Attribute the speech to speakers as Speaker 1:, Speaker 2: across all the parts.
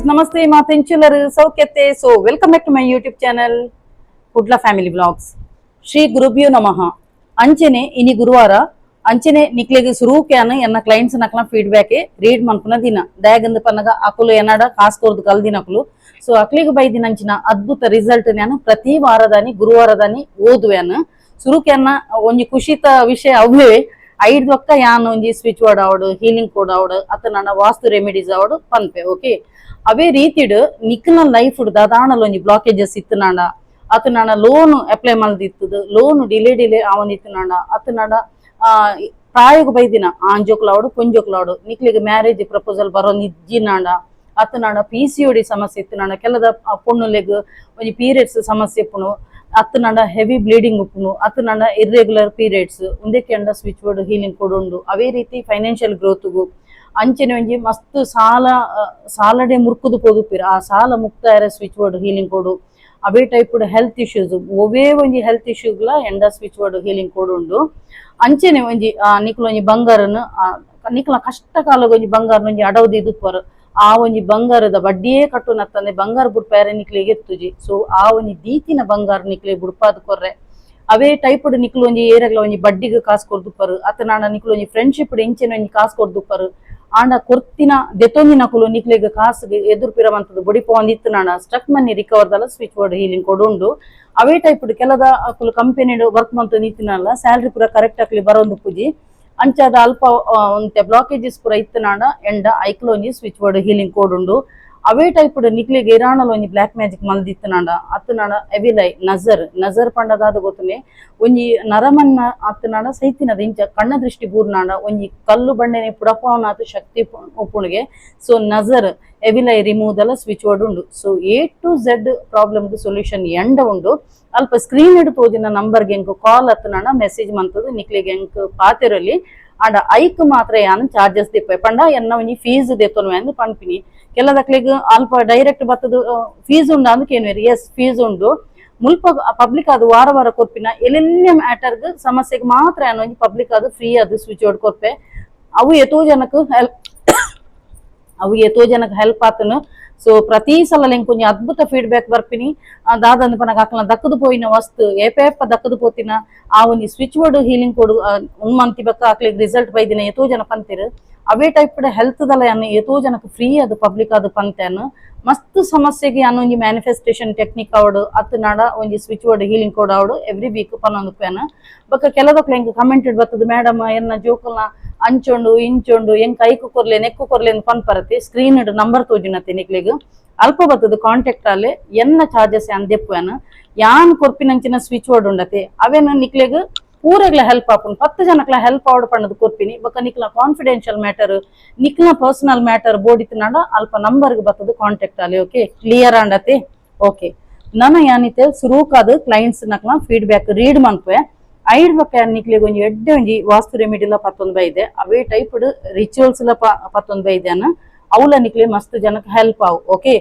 Speaker 1: Namaste ಮಾತೆಂಚುಲರು ಸೌಖ್ಯತೆ. So welcome back to my YouTube channel, Kudla family blogs. Shri ಗುರುಭ್ಯೋ ನಮಃ. ಅಂಚನೆ ಇನಿ ಗುರುವಾರ. ಅಂಚನೆ ನಿಕ್ಲೆಗ್ ಸುರೂಕ್ಯಾನ ಎನ್ನ ಕ್ಲೈಂಟ್ಸ್ ನಕ್ಲ ಫೀಡ್ಬ್ಯಾಕ್ ರೀಡ್ ಮನ್ಪುನ ದಿನ. ದಯಾಗಂದ ಪನ್ನಗ ಅಕುಲು ಎನ್ನಡ ಕಾಸ್ ಕೊರ್ದು ಕಲ್ದಿನಕುಲು. ಸೊ ಅಕ್ಲಿಗ್ ಬೈದಿನ ಅಂಚಿನ ಅದ್ಭುತ ರಿಸಲ್ಟ್ ನಾನು ಪ್ರತಿ ವಾರದಾನಿ ಗುರುವಾರದಾನಿ ಓದುವೆನು. ಸುರುಕ್ಯಾನ ಒಂಜಿ ಖುಷಿತ ವಿಷಯ ಅವೇ. ಐಡ್ದೊಕ್ಕ ಯಾನ್ ಒಂಜಿ ಸ್ವಿಚ್ ವರ್ಡ್ ಆವಡ್, ಹೀಲಿಂಗ್ ಕೋಡ್ ಆವಡ್, ಅತ್ತ ನನ್ನ ವಾಸ್ತು ರೆಮಿಡೀಸ್ ಆವಡ್ ಪನ್ಪೆ, ಓಕೆ. ಅವೇ ರೀತಿಡ್ ನಿಕ್ನ ಲೈಫ್ ದಾದಾಣಲ್ ಒಂಜಿ ಬ್ಲಾಕೇಜಸ್ ಇತ್ತನಾಂಡ, ಅತ್ತ ನಾನ ಲೋನ್ ಅಪ್ಲೈ ಮಲ್ದಿತ್ತದು, loan delay delay ಆವೊಂದಿತ್ತನಾಂಡ, ಅತ್ತ ನಾಡ ಪ್ರಾಯಗ್ ಬೈದಿನ ಆಂಜೋಕ್ಲಾವಡು ಪೊಂಜೋಕ್ಲಾವಡು ನಿಕ್ಲಿಗೆ ಮ್ಯಾರೇಜ್ ಪ್ರಪೋಸಲ್ ಬರೋಂದಿಜ್ಜಿನಾಂಡ, ಅತ್ತ ನಾಡ ಪಿಸಿಒಡಿ ಸಮಸ್ಯೆ ಇತ್ತನಾಂಡ, ಕೆಲದ ಪೊಣ್ಣುಲೆಗ್ ಒಂಜಿ ಪೀರಿಯಡ್ಸ್ ಸಮಸ್ಯೆ ಇಪ್ಪುನು, ಅತ್ತ ನಾಡ ಹೆವಿ ಬ್ಲೀಡಿಂಗ್ ಉಪ್ಪುನು, ಅತ್ತ ನಾಡ ಇರ್ರೆಗ್ಯುಲರ್ ಪೀರಿಯಡ್ಸ್, ಉಂದೆಕ್ಕೆ ಅಂಡ switch board healing ಕೊಡುಂಡು. ಅವೇ ರೀತಿ ಫೈನಾನ್ಷಿಯಲ್ ಗ್ರೋತ್ಗು, ಅಂಚನೆ ಒಂಜಿ ಮಸ್ತ್ ಸಾಲ ಸಾಲಡೆ ಮುರ್ಕುದು ಪೋದುಪಿರ, ಆ ಸಾಲ ಮುಕ್ತಾಯರ switch board healing ಕೊಡು. ಅವೇ type health issues, ಒವೇ ಒಂಜಿ ಹೆಲ್ತ್ ಇಶ್ಯೂಗ್ಲ ಎಂಡ switch board healing ಕೊಡುಂಡು. ಅಂಚನೆ ಒಂಜಿ ನಿಕ್ಲ ಒಂಜಿ ಬಂಗಾರನು, ನಿಕ್ಲ ಕಷ್ಟ ಕಾಲಗ್ ಒಂಜಿ ಬಂಗಾರ ಒಂಜಿ ಅಡವು ದೀದುಪ್ಪರು, ಆ ಒಂಜಿ ಬಂಗಾರದ ಬಡ್ಡಿಯೇ ಕಟ್ಟುನತ್ತಂದೆ ಬಂಗಾರ ಬುಡ್ಪಾಯರೆ ನಿಕ್ಲಿಗೆ ಎತ್ತುಜಿ. ಸೊ ಆ ಒಂಜಿ ದೀತಿನ ಬಂಗಾರ ನಿಕ್ಲೆ ಬುಡ್ಪಾದ್ ಕೊರ್ರೆ. ಅವೇ ಟೈಪ್ ನಿಕ್ಲು ಒಂಜಿ ಏರಗ್ಲ ಒಂಜಿ ಬಡ್ಡಿಗೆ ಕಾಸು ಕೊರ್ದುಪ್ಪರು, ಅತ್ತ ನಾಡ ನಿಕ್ಲು ಒಂಜಿ ಫ್ರೆಂಡ್ಶಿಪ್ ಇಂಚಿನ ಒಂಜಿ ಕಾಸು ಕೊರ್ದುಪ್ಪರು, ಆಂಡ ಕೊರ್ತಿನ ದೆತೊಂದಿನಕುಲು ನಿಕ್ಲೆಗ್ ಕಾಸುಗೆ ಎದುರು ಪಿರವಂತದ್ದು ಬೊಡಿ ಪೋಂದಿತ್ತು ನಾಡ, ಸ್ಟಕ್ ಮನಿ ರಿಕವರ್ ದಲ switch board healing ಕೊಡುಂಡು. ಅವೇ ಟೈಪ್ ಕೆಲದ ಅಕುಲು ಕಂಪನಿ ವರ್ಕ್ ಮಂತು ನಿಂತಿನಲ್ಲ, ಸ್ಯಾಲ್ರಿ ಪೂರ ಕರೆಕ್ಟ್ ಆಕ್ಲಿ ಬರೋಂದು ಪೂಜಿ. ಅಂಚಾದ ಅಲ್ಪ ಒಂತೆ ಬ್ಲಾಕೇಜಸ್ ಪೂರ ಇತ್ತನಾಡ ಎಂಡ ಐಕ್ಲ ಒಂಜಿ switch board healing ಕೊಡುಂಡು. ಅವೇ ಟೈಪ್ ನಿಕ್ಲೆಗ್ ಏರಾಣಲ ಒಂಜಿ ಬ್ಲಾಕ್ ಮ್ಯಾಜಿಕ್ ಮಲ್ದಿತ್ತನಾಂಡ, ಅತ್ತನಾಡ ಎವಿಲೈ ನಜರ್, ನಜರ್ ಪಂಡದಾದ ಗೊತ್ತನೆ, ಒಂಜಿ ನರಮನ್ನ ಅತ್ತನಾಡ ಸೈತಿನದ ಇಂಚ ಕಣ್ಣ ದೃಷ್ಟಿ ಬೂರ್ನಾಂಡ ಒಂಜಿ ಕಲ್ಲು ಬಂಡೆನೆ ಪುಡಪಾವನಾಥ ಶಕ್ತಿ ಉಪ್ಪುಣಿಗೆ. ಸೊ ನಜರ್ ಎವಿಲೈ ರಿಮೂವ್ ದಲ ಸ್ವಿಚ್ ಬೋರ್ಡ್ ಉಂಡು. So A to Z problem solution ಎಂಡ ಉಂಡು. ಅಲ್ಪ ಸ್ಕ್ರೀನ್ ಇಡು ತೋಜಿನ ನಂಬರ್ಗೆ ಎಂಕ್ ಕಾಲ್ ಅತ್ತನಾಡ ಮೆಸೇಜ್ ಮಂತದು ನಿಕ್ಲೆಗ್ ಎಂಕ್ ಪಾತೆರಲ್ಲಿ. ಆಂಡ ಐಕ್ ಮಾತ್ರ ಯಾನ್ ಚಾರ್ಜಸ್ ದಿಪ್ಪೆ ಪಂಡ ಎನ್ನ ಒಂಜಿ ಫೀಸ್ ದೆತ್ತೊನುವೆ ಅಂದ್ ಪನ್ಪಿನಿ. ಕೆಲದಕ್ಲೆಗ್ ಅಲ್ಪ ಡೈರೆಕ್ಟ್ ಬತ್ತದು ಫೀಸ್ ಉಂಡು ಅಂದ್ ಕೇನುವೆರ್. ಎಸ್, ಫೀಸ್ ಉಂಡು. ಮುಲ್ಪ ಪಬ್ಲಿಕ್ ಅದು ವಾರ ವಾರ ಕೊರ್ಪಿನ ಎಲೆನ್ಯ ಮ್ಯಾಟರ್ಗ್ ಸಮಸ್ಯೆಗೆ ಮಾತ್ರ ಯಾನ್ ಒಂಜಿ ಪಬ್ಲಿಕ್ ಅದು ಫ್ರೀ ಅದು ಸ್ವಿಚ್ ಬೋರ್ಡ್ ಕೊರ್ಪೆ. ಅವು ಏತೋ ಜನಕ್ಕೆ ಹೆಲ್ಪ್ ಆತನು. ಸೊ ಪ್ರತಿ ಸಲ ಎಂಕ್ ಒಂಜಿ ಅದ್ಭುತ ಫೀಡ್ಬ್ಯಾಕ್ ಬರ್ಪಿನಿ. ದಾದಂದ ಪನಗ ಅಕ್ಲ ದಕ್ಕದು ಪೋಯಿನ ವಸ್ತು ಏಪೇಪ ದಕ್ಕದು ಪೋತಿನ ಆ ಒಂಜಿ switch board healing ಕೊಡು ಉನ್ಮಂತಿ ಬಕ್ಕ ಅಕ್ಲಿಗ್ ರಿಸಲ್ಟ್ ಬೈದಿನ ಏತೋ ಜನ ಪಂತಿರು. ಅವೇ ಟೈಪ್ ಹೆಲ್ತ್ ದಲ ಯಾನ್ ಏತೋ ಜನಕ್ಕೆ ಫ್ರೀ ಅದು ಪಬ್ಲಿಕ್ ಅದು ಪಂತೇನು. ಮಸ್ತ್ ಸಮಸ್ಯೆಗೆ ಯಾನ್ ಒಂಜಿ ಮ್ಯಾನಿಫೆಸ್ಟೇಷನ್ ಟೆಕ್ನಿಕ್ ಅವಡು, ಅತ್ ನಾಡ ಒಂಜಿ switch board healing code ಅವಡು every week ಪನ್ನೊಂದು ಪೇನ್. ಬೊಕ್ಕ ಕೆಲದಕ್ಲೆ ಎಂಕ್ ಕಮೆಂಟ್ ಬರ್ತದೆ, ಮೇಡಮ್, ಎನ್ನ ಜೋಕುಲ್ನ ಅಂಚೊಂಡು ಇಂಚೊಂಡು, ಎಂಕ್ ಐಕು ಕೊರ್ಲೆ ನೆಕ್ಕು ಕೊರ್ಲೆ ಅಂದ್ ಪನ್ಪರತಿ. ಸ್ಕ್ರೀನ್ ನಂಬರ್ ತೋಜಿನತಿ ನಿಕ್ಲೆಗ್, ಅಲ್ಪ ಬರ್ತದೆ ಕಾಂಟ್ಯಾಕ್ಟ್ ಅಲ್ಲಿ. ಎನ್ನ ಚಾರ್ಜಸ್ ಯಾನ್ ದೆಪ್ಪುವೆನ್. ಯಾನ್ ಕೊರ್ಪಿನಂಚಿನ ಸ್ವಿಚ್ ಬೋರ್ಡ್ ಉಂಡತೆ, ಅವೇನ ನಿಕ್ಲೆಗ್ ಪೂರೆಗ್ಲ ಹೆಲ್ಪ್ ಆಪುಂಡು, 10 ಜನಕ್ಲ ಹೆಲ್ಪ್ ಆವಡ್ ಪಂಡದ್ ಕೊರ್ಪಿನಿ. ಬೊಕ್ಕ ನಿಕ್ಲ ಕಾನ್ಫಿಡೆನ್ಷಿಯಲ್ ಮ್ಯಾಟರ್, ನಿಕ್ಲ ಪರ್ಸನಲ್ ಮ್ಯಾಟರ್ ಬೋಡಿತ್ನಾಡ ಅಲ್ಪ ನಂಬರ್ಗ್ ಬರ್ತದೆ ಕಾಂಟ್ಯಾಕ್ಟ್ ಅಲ್ಲಿ. ಓಕೆ, ಕ್ಲಿಯರ್ ಆಂಡತೆ? ಓಕೆ. ನನ ಯಾನಿತೆ ಸುರೂಕಾದ ಕ್ಲೈಂಟ್ಸ್ ನಕ್ಲ ಫೀಡ್ಬ್ಯಾಕ್ ರೀಡ್ ಮನ್ಪುವೆ. ಐಡ್ ಬೊಕ್ಕ ನಿಕ್ಲೆಗ್ ಒಂಜಿ ಎಡ್ಡೆ ಒಂಜಿ ವಾಸ್ತು ರೆಮಿಡಿಲ ಪತ್ತೊಂದು ಬೈದೆ. ಅವೇ ಟೈಪ್ ರಿಚುವಲ್ಸ್ ಲ ಪತ್ತೊಂದು ಬೈದೆನ. ಅವಲ ನಿಕ್ಲೆ ಮಸ್ತ್ ಜನಕ್ಕೆ ಹೆಲ್ಪ್ ಆವು. ಓಕೆ,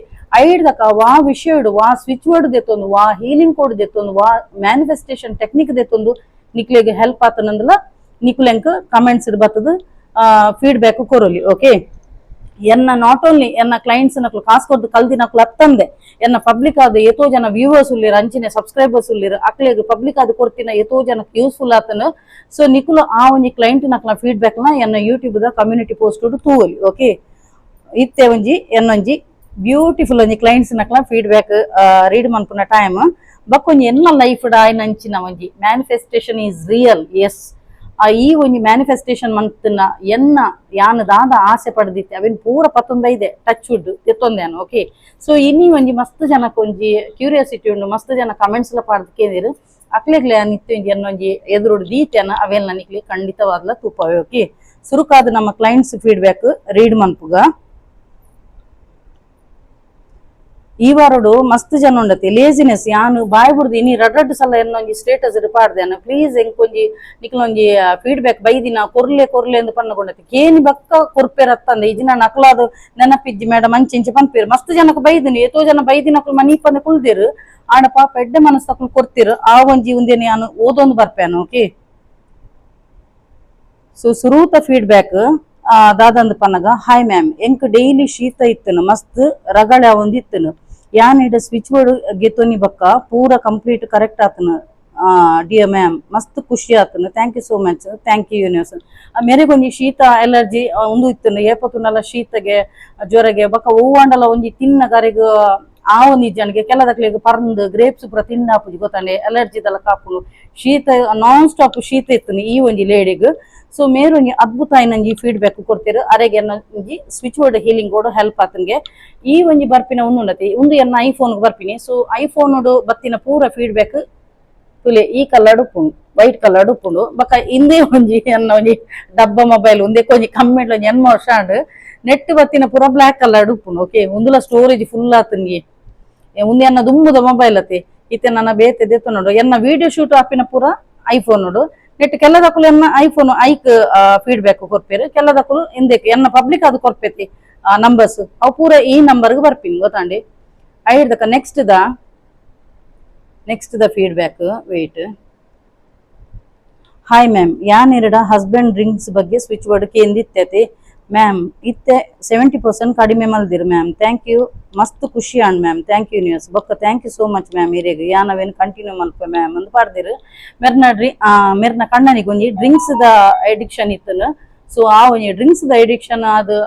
Speaker 1: ಐಡ್ದಕ ವಾ ವಿಷಯಡು ವಾ ಸ್ವಿಚ್ ವರ್ಡ್ ದೆತ್ತೊಂದು, ವಾ ಹೀಲಿಂಗ್ ಕೋಡ್ ದೆತ್ತೊಂದು, ವಾ ಮ್ಯಾನಿಫೆಸ್ಟೇಷನ್ ಟೆಕ್ನಿಕ್ ದೆತ್ತೊಂದು ನಿಕ್ಲೆಗ್ ಹೆಲ್ಪ್ ಆತನಂದಲ ನಿಕ್ಲೆಂಕ್ ಕಮೆಂಟ್ಸ್ ಬರ್ತದ, ಫೀಡ್ಬ್ಯಾಕ್ ಕೊರೊಲಿ. ಓಕೆ, ಎನ್ನ not only ಎನ್ನ ಕ್ಲೈಂಟ್ಸ್ ನಕ್ಲು ಕಾಸು ಕೊರ್ದು ಕಲ್ದಿನಕ್ಲು ಅತ್ತಂದೆ, ಎನ್ನ ಪಬ್ಲಿಕ್ ಆದ ಏತೋ ಜನ ವ್ಯೂವರ್ಸ್ ಉಲ್ಲಿರು, ಅಂಚಿನ ಸಬ್ಸ್ಕ್ರೈಬರ್ಸ್ ಉಲ್ಲಿರು, ಅಕ್ಲೆಗ್ ಪಬ್ಲಿಕ್ ಆದ ಕೊರ್ತಿನ ಏತೋ ಜನಕ್ಕೆ ಯೂಸ್ಫುಲ್ ಆತನ. ಸೊ ನಿಕುಲು ಆ ಒಂಜಿ ಕ್ಲೈಂಟ್ ನಕ್ಲ ಫೀಡ್ಬ್ಯಾಕ್ ನ ಎನ್ನ YouTube the community post ತೂವಲಿ. Okay, ಇತ್ತೆ ಒಂಜಿ ಎನ್ನೊಂಜಿ ಬ್ಯೂಟಿಫುಲ್ ಒಂಜಿ ಕ್ಲೈಂಟ್ಸ್ ನಕ್ಲ ಫೀಡ್ಬ್ಯಾಕ್ ರೀಡ್ ಮನ್ಪುನ ಟೈಮ್. ಬೊಕ್ಕ ಒಂಜಿ ಎನ್ನ ಲೈಫ್ ಆಯ್ನಂಚಿನ ಒಂಜಿ manifestation is real. S, ಆ ಈ ಒಂಜಿ ಮ್ಯಾನಿಫೆಸ್ಟೇಷನ್ ಮಂತನ ಎನ್ನ ಯಾನ್ ದಾದ ಆಸೆ ಪಡೆದಿತ್ತೆ, ಅವೆನ್ ಪೂರ ಪತ್ತೊಂದೈದೆ, ಟಚ್ ವುಡ್ ತೆತ್ತೊಂದೇನು. ಓಕೆ, ಸೊ ಇನ್ನಿ ಒಂಜಿ ಮಸ್ತ್ ಜನಕ್ಕೆ ಒಂಜಿ ಕ್ಯೂರಿಯಾಸಿಟಿ ಉಂಡು. ಮಸ್ತ್ ಜನ ಕಮೆಂಟ್ಸ್ ಲ ಪಾಡ್ದು ಕೇಂದಿರು. ಅಕ್ಲೆಗ್ಲೆ ನಿತ್ಯ ಒಂಜಿ ಎನ್ನೊಂಜಿ ಎದುರುಡು ದೀತೆನ, ಅವೆಲ್ಲ ನಿಕ್ಲೆ ಖಂಡಿತವಾದ್ಲ ತೂಪವೆ. ಓಕೆ, ಸುರುಕಾದ ನಮ್ಮ clients feedback read ಮನ್ಪುಗ. ಈ ವಾರಡು ಮಸ್ತ್ ಜನ ಉಂಡತಿ ಲೇಜಿನೆಸ್. ಯಾನು ಬಾಯ್ ಬುಡ್ದು ಇನಿ ರಡ್ಡ್ ರಡ್ಡ್ ಸಲ ಎನ್ನೊಂಜಿ ಸ್ಟೇಟಸ್ ಪಾಡ್ದೇನ, ಪ್ಲೀಸ್ ಎಂಕೊಂಜಿ ನಿಕ್ಲೊಂಜಿ ಫೀಡ್ಬ್ಯಾಕ್ ಬೈದಿನ ಕೊರ್ಲೆ ಕೊರ್ಲೆ ಅಂದ್ ಪನ್ನಗೊಂಡತಿ. ಕೇನಿ ಬಕ್ಕ ಕೊರ್ಪೇರತ್ತಂದೆ ಇಜಿನ ನಕಲಾದ ನೆನಪಿಜ್ಜಿ ಮೇಡಮ್, ಅಂಚೆ ಇಂಚೆ ಪನ್ಪೇರು. ಮಸ್ತ್ ಜನಕ್ಕೆ ಬೈದಿನಿ. ಏತೋ ಜನ ಬೈದಿನಕ್ಲು ಮನಿ ಪಂದ ಕುಲ್ದಿರು. ಆಂಡ ಪಾಪ ಎಡ್ಡೆ ಮನಸ್ಸಕ್ಲು ಕೊರ್ತಿರು. ಆ ಒಂಜಿ ಉಂದೇನು ಯಾನು ಓದೊಂದು ಬರ್ಪೇನು. ಓಕೆ, ಸೊ ಸುರೂತ ಫೀಡ್ಬ್ಯಾಕ್ ದಾದಂದ್ ಪನ್ನಗ, ಹಾಯ್ ಮ್ಯಾಮ್, ಎಂಕ್ ಡೈಲಿ ಶೀತ ಇತ್ತನು, ಮಸ್ತ್ ರಗಳೆ ಒಂದಿತ್ತನು. ಯಾನ್ ಇಡ ಸ್ವಿಚ್ ಬೋರ್ಡ್ ಗೆತೊನಿ ಬಕ್ಕ ಪೂರ ಕಂಪ್ಲೀಟ್ ಕರೆಕ್ಟ್ ಆತನು ಡಿಯರ್ ಮ್ಯಾಮ್, ಮಸ್ತ್ ಖುಷಿ ಆತನು. Thank you so much, thank you universe. ಮೇರೆಗೊಂಜಿ ಶೀತ ಎಲರ್ಜಿ ಉಂದು ಇತ್ತನು, ಏಪತುನಲ ಶೀತಗೆ ಜ್ವರಗೆ ಬಕ್ಕ ಹೂವಾಂಡಲ ಒಂಜಿ ತಿನ್ನ ಕರೆಗ್ ಆ ಒಂಜಿ ಜನಗೆ ಕೆಲದಕ್ಲೆಗ್ ಪರ್ಂದ್ ಗ್ರೇಪ್ಸ್ ಪೂರ ತಿನ್ನಾಪುಜಿ ಗೊತ್ತಾಂಡೆ, ಎಲರ್ಜಿದಲ ಕಾಪುನು. ಶೀತ ನಾನ್ ಸ್ಟಾಪ್ ಶೀತ ಇತ್ತನು ಈ ಒಂಜಿ ಲೇಡಿಗ್. ಸೊ ಮೇರೊಂಜಿ ಅದ್ಭುತ ಆಯಿನಂಜಿ ಫೀಡ್ಬ್ಯಾಕ್ ಕೊಡ್ತೀರು. ಅರೆಗೆ ಒಂಜಿ switch board healing ಕೂಡ ಹೆಲ್ಪ್ ಆತನ್ಗೆ. ಈ ಒಂಜಿ ಬರ್ಪಿನ ಉಂದುಂಡತಿ, ಉಂದು ಎನ್ನ ಐಫೋನ್ ಬರ್ಪಿನಿ. ಸೊ ಐಫೋನ್ ಬತ್ತಿನ ಪೂರ ಫೀಡ್ಬ್ಯಾಕ್ ತುಲೆ ಈ ಕಲರ್ ಉಪ್ಪುಂಡು, ವೈಟ್ ಕಲರ್ ಉಪ್ಪುಂಡು. ಬೊಕ ಇಂದೇ ಒಂಜಿ ಎನ್ನ ಒಂಜಿ ಡಬ್ಬ ಮೊಬೈಲ್, ಉಂದೆಕ್ ಒಂಜಿ ಕಮ್ಮೆಂಟ್ ಒಂಜಿ ಎನ್ಮ ವರ್ಷ ಆಂಡ್. ನೆಟ್ ಬತ್ತಿನ ಪೂರ ಬ್ಲಾಕ್ ಕಲರ್ ಉಪ್ಪುಂಡು. ಓಕೆ, ಉಂದುಲ ಸ್ಟೋರೇಜ್ ಫುಲ್ ಆತನ್ಗೆ. ಉಂದು ಎನ್ನ ದುಂಬುದ ಮೊಬೈಲ್ ಅತಿ, ಇತ್ತೆ ನನ್ನ ಬೇತೆ ದೆತ್ತೊಂಡು. ಎನ್ನ ವಿಡಿಯೋ ಶೂಟ್ ಆಪಿನ ಪೂರ ಐಫೋನ್ ನೋಡು. ನೆಟ್ ಕೆಲದಕುಲು ಎನ್ನ ಐಫೋನ್ ಐಕ್ ಫೀಡ್ಬ್ಯಾಕ್ ಕೊರ್ಪೇರು, ಕೆಲದಕುಲು ಇಂದೆಕ್. ಎನ್ನ ಪಬ್ಲಿಕ್ ಅದು ಕೊರ್ಪೇತಿ ನಂಬರ್ಸ್, ಅವು ಪೂರ ಈ ನಂಬರ್ಗೆ ಬರ್ಪಿನಿ ಗೊತ್ತಾಂಡಿ. ಐಡ್ದಕ next the feedback, wait. Hi ma'am, ಯಾನ್ ಎರಡ ಹಸ್ಬೆಂಡ್ ಡ್ರಿಂಕ್ಸ್ ಬಗ್ಗೆ ಸ್ವಿಚ್ ಬೋರ್ಡ್ ಕೇಂದಿತ್ತೈತಿ ಮ್ಯಾಮ್, ಇತ್ತೆ 70% ಕಡಿಮೆ ಮಲ್ದಿರು ma'am, thank you, ಮಸ್ತ್ ಖುಷಿ and ma'am, thank you universe. ಬೊಕ್ಕ thank you so much ma'am ಇರೆಗ್, ಯಾನ್ ಅವೇನು ಕಂಟಿನ್ಯೂ ಮಲ್ಪ ಮ್ಯಾಮ್ ಅಂದ್ ಪಾಡ್ದಿರು. ಮೆರ್ನ ಡ್ರಿ ಮೆರ್ನ ಕಣ್ಣನಿಗೆ ಒಂಜಿ drinks the addiction ಇತ್ತನು. ಸೊ ಆ ಒಂಜಿ drinks the addiction ಅದು